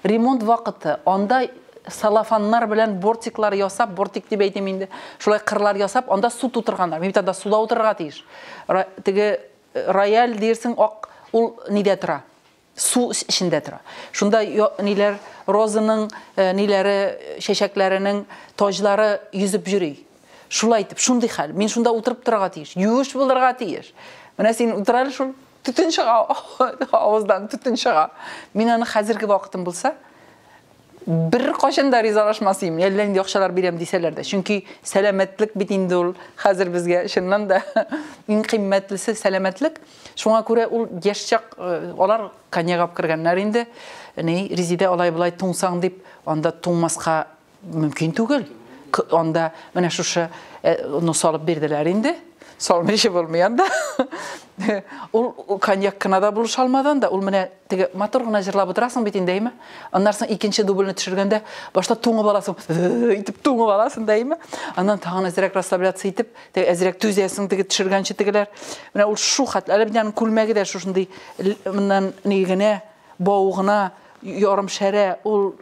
Ремонт вакыты. Анда салафаннар белән бортиклар ясап, бортик дип әйтим инде, шулай кырлар ясап, анда су тутырганнар. Мин бит анда суда утырырга тиеш. Теге Рояль диерсең, ак ул нидә тора? Су эчендә тора. Шунда ниләр, розаның ниләре, чәчәкләренең таҗлары йөзеп йөри. Шулай итеп, шундый хәл. Мин шунда утырып торырга тиеш. Юеш булырга тиеш. Менә син утыр әле шул, төтен чыга, авыздан төтен чыга. Мин аны хәзерге вакытым булса, Беркайчан да ризалашмас идем, әллә нинди акчалар бирәм дисәләр дә. Чөнки сәламәтлек бит инде ул хәзер безгә чыннан да иң кыйммәтлесе сәламәтлек. Шуңа күрә ул яшь чак э, алар коньяк алып кергәннәр инде. Ни, Резидә алай-болай туңсаң дип, анда туңмаска мөмкин түгел. Анда менә шушы э, ну салып бирделәр инде. Салмыйча булмый анда. Ул коньяк кына да булыша алмады анда. Ул менә Теге матур гына җырлап утырасың бит инде, әйме? Аннан соң икенче дубльне төшергәндә башта туңып аласың, итеп туңып аласың да, әйме? Аннан тагын әзрәк расслабляться итеп, теге әзрәк түзәсең теге төшергәнче тегеләр. Менә ул шу хәтле, әле бит аның күлмәге дә шушындый моннан ни генә, бау гына, ярым шәрә, ул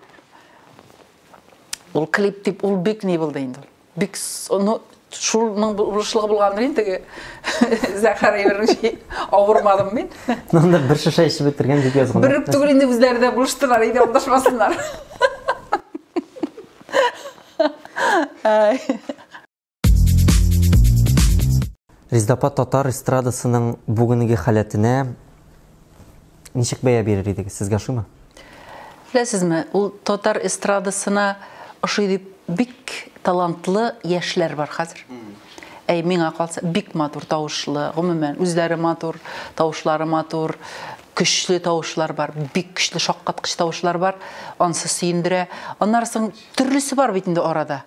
ул клип дип, ул бик ни булды инде. Бик, ну, шулның булышлыгы булгандыр инде теге зәһәр әйбернең авырмадым мин. Анда бер шешә эчеп бетергән дип язганнар. Бер үк түгел инде үзләре дә булыштылар, әйдә алдашмасыннар. Резеда апа, татар эстрадасының бүгенге халәтенә ничек бәя бирер идегез? Сезгә ошыймы? Беләсезме, ул татар эстрадасына ошый дип бик талантлы яшьләр бар хәзер. Әй, миңа калса, бик матур тавышлы, гомумән, үзләре матур, тавышлары матур, көчле тавышлар бар, бик көчле шаккаткыч тавышлар бар, ансы сөендерә. Аннары соң төрлесе бар бит инде арада.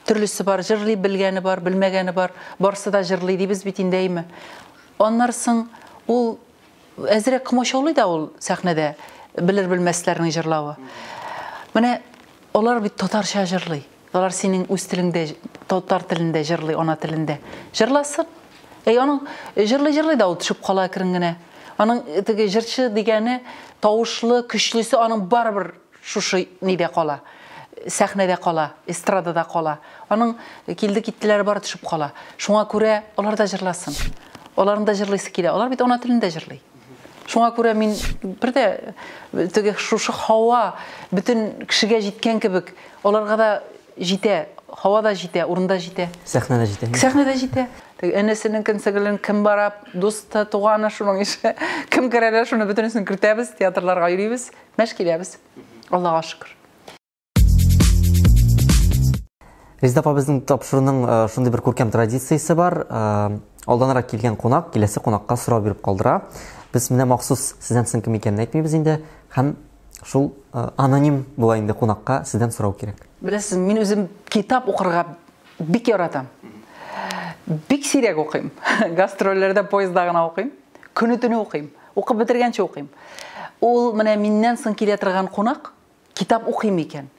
Төрлесе бар, җырлый белгәне бар, белмәгәне бар, барсы да җырлый дибез бит инде, әйме. Аннары соң ул әзрәк комачаулый да ул сәхнәдә белер-белмәсләрнең җырлавы. Менә алар бит татарча җырлый. Алар синең үз телеңдә, татар телендә җырлый, ана телендә. Җырласын. Әй, аның җырлый-җырлый да ул төшеп кала әкрен генә. Аның теге җырчы дигәне тавышлы, көчлесе аның барыбер шушы нидә кала, сәхнәдә кала, эстрадада кала. Аның килде-киттеләре бары төшеп кала. Шуңа күрә алар да җырласын. Аларның да җырлыйсы килә. Алар бит ана телендә җырлый. Шуңа күрә мин бер дә теге шушы һава бөтен кешегә җиткән кебек, аларга да җитә, һава да җитә, урында җитә. Сәхнә дә җитә. Сәхнә дә җитә. Теге энесенең кенсегелен кем бара, дусты, туганы шуның ише. Кем керәләр, шуны бөтенесен кертәбез, театрларга йөрибез. Мәш киләбез. Аллага шөкер. Резеда апа, безнең тапшыруның э, шундый бер күркәм традициясе бар. Э, алданрак килгән кунак киләсе кунакка сорау биреп калдыра. Без менә махсус сездән соң кем икәнен әйтмибез инде. Һәм шул э, аноним була инде кунакка сездән сорау кирәк. Беләсез, мин үзем китап укырга бик яратам. Бик сирәк укыйм. Гастрольләрдә поездда гына укыйм. Көне-төне укыйм. Укып бетергәнче укыйм. Ул менә миннән соң килә торган кунак китап укый микән?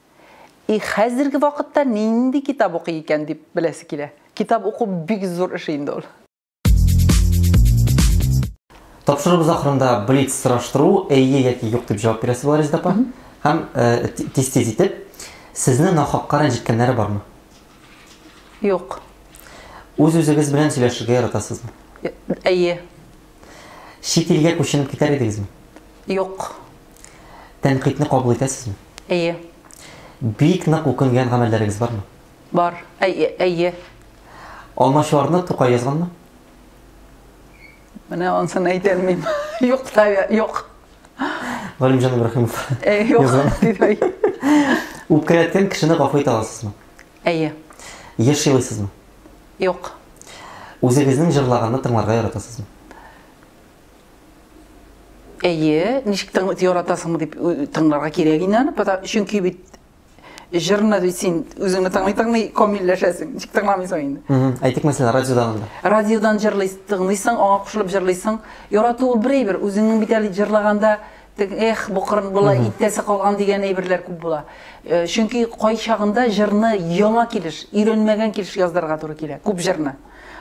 И хәзерге вакытта нинди китап укый икән дип беләсе килә. Китап уку бик зур эш инде ул. Тапшыруыбыз ахырында блиц сораштыру, әйе яки юк дип җавап бирәсе була, Резеда апа. Һәм тиз-тиз итеп, сезне нахакка рәнҗеткәннәре бармы? Юк. Үз-үзегез белән сөйләшергә яратасызмы? Әйе. Чит илгә күченеп китәр идегезме? Юк. Тәнкыйтьне кабул итәсезме? Әйе. Бик нык үкенгән гамәлләрегез бармы? Бар. Әйе, әйе. Алмачуарны Тукай язганмы? Менә ансын әйтә алмыйм. Юк та, юк. Галимҗан Ибраһимов. Э, юк. Үпкәләткән кешене гафу итә аласызмы? Әйе. Еш елыйсызмы? Юк. Үзегезнең җырлаганны тыңларга яратасызмы? Әйе, ничек тың яратасыңмы дип тыңларга кирәк инде аны, потому чөнки бит җырны бит син үзеңне тыңлый тыңлый камилләшәсең. Ничек тыңламыйсың инде? Әйтик, мәсәлән, радиодан да. Радиодан җырлыйсың, тыңлыйсың, аңа кушылып җырлыйсың. Ярату ул бер әйбер, үзеңнең бит әле җырлаганда эх, бу кырын була, итәсе калган дигән әйберләр күп була. Э, чөнки кайчагында җырны яңа килеш, өйрәнмәгән килеш яздырырга туры килә, күп җырны.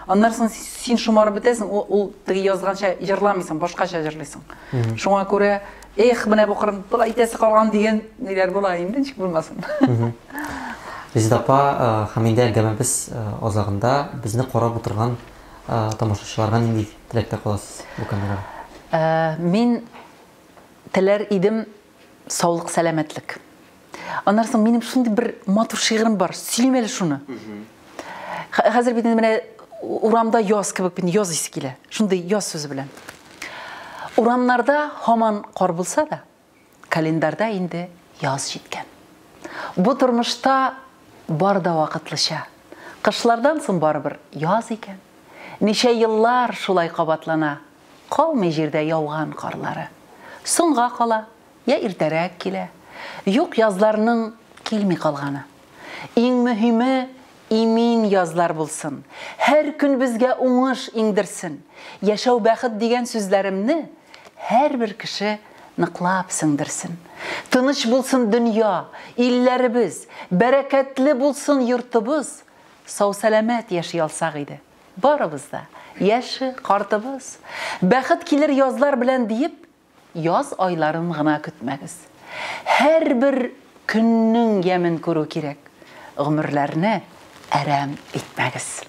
Аннан соң син шомарып бетәсең, ул, ул теге язганча җырламыйсың, башкача җырлыйсың. Шуңа күрә, эх, менә бу кырын була итәсе калган дигән ниләр була инде, ничек булмасын. Резеда апа, э, һәм инде әңгәмәбез э, азагында безне карап утырган тамашачыларга нинди теләктә каласыз бу камерага? Мин теләр идем саулык, сәламәтлек. Аннан соң минем шундый бер матур шигырем бар, сөйлим әле шуны. Хәзер бит инде менә урамда яз кебек бит яз исе килә. Шундый яз сүзе белән. Урамнарда һаман кар булса да, календарьда инде яз җиткән. Бу тормышта бар да вакытлыча. Кышлардан соң барыбер яз икән. Ничә еллар шулай кабатлана. Калмый җирдә яуган карлары. Соңга кала, я иртәрәк килә. Юк язларның килми калганы. Иң мөһиме, имин язлар булсын. Һәр көн безгә уңыш иңдерсен. Яшәү бәхет дигән сүзләремне һәрбер кеше ныклап сеңдерсен. Тыныч булсын дөнья, илләребез, бәрәкәтле булсын йортыбыз, сау-сәламәт яши алсак иде. Барыбыз да, яше, картыбыз. Бәхет килер язлар белән диеп, яз айларын гына көтмәгез. Һәрбер көннең ямен күрү кирәк. Гомерләрне әрәм итмәгез.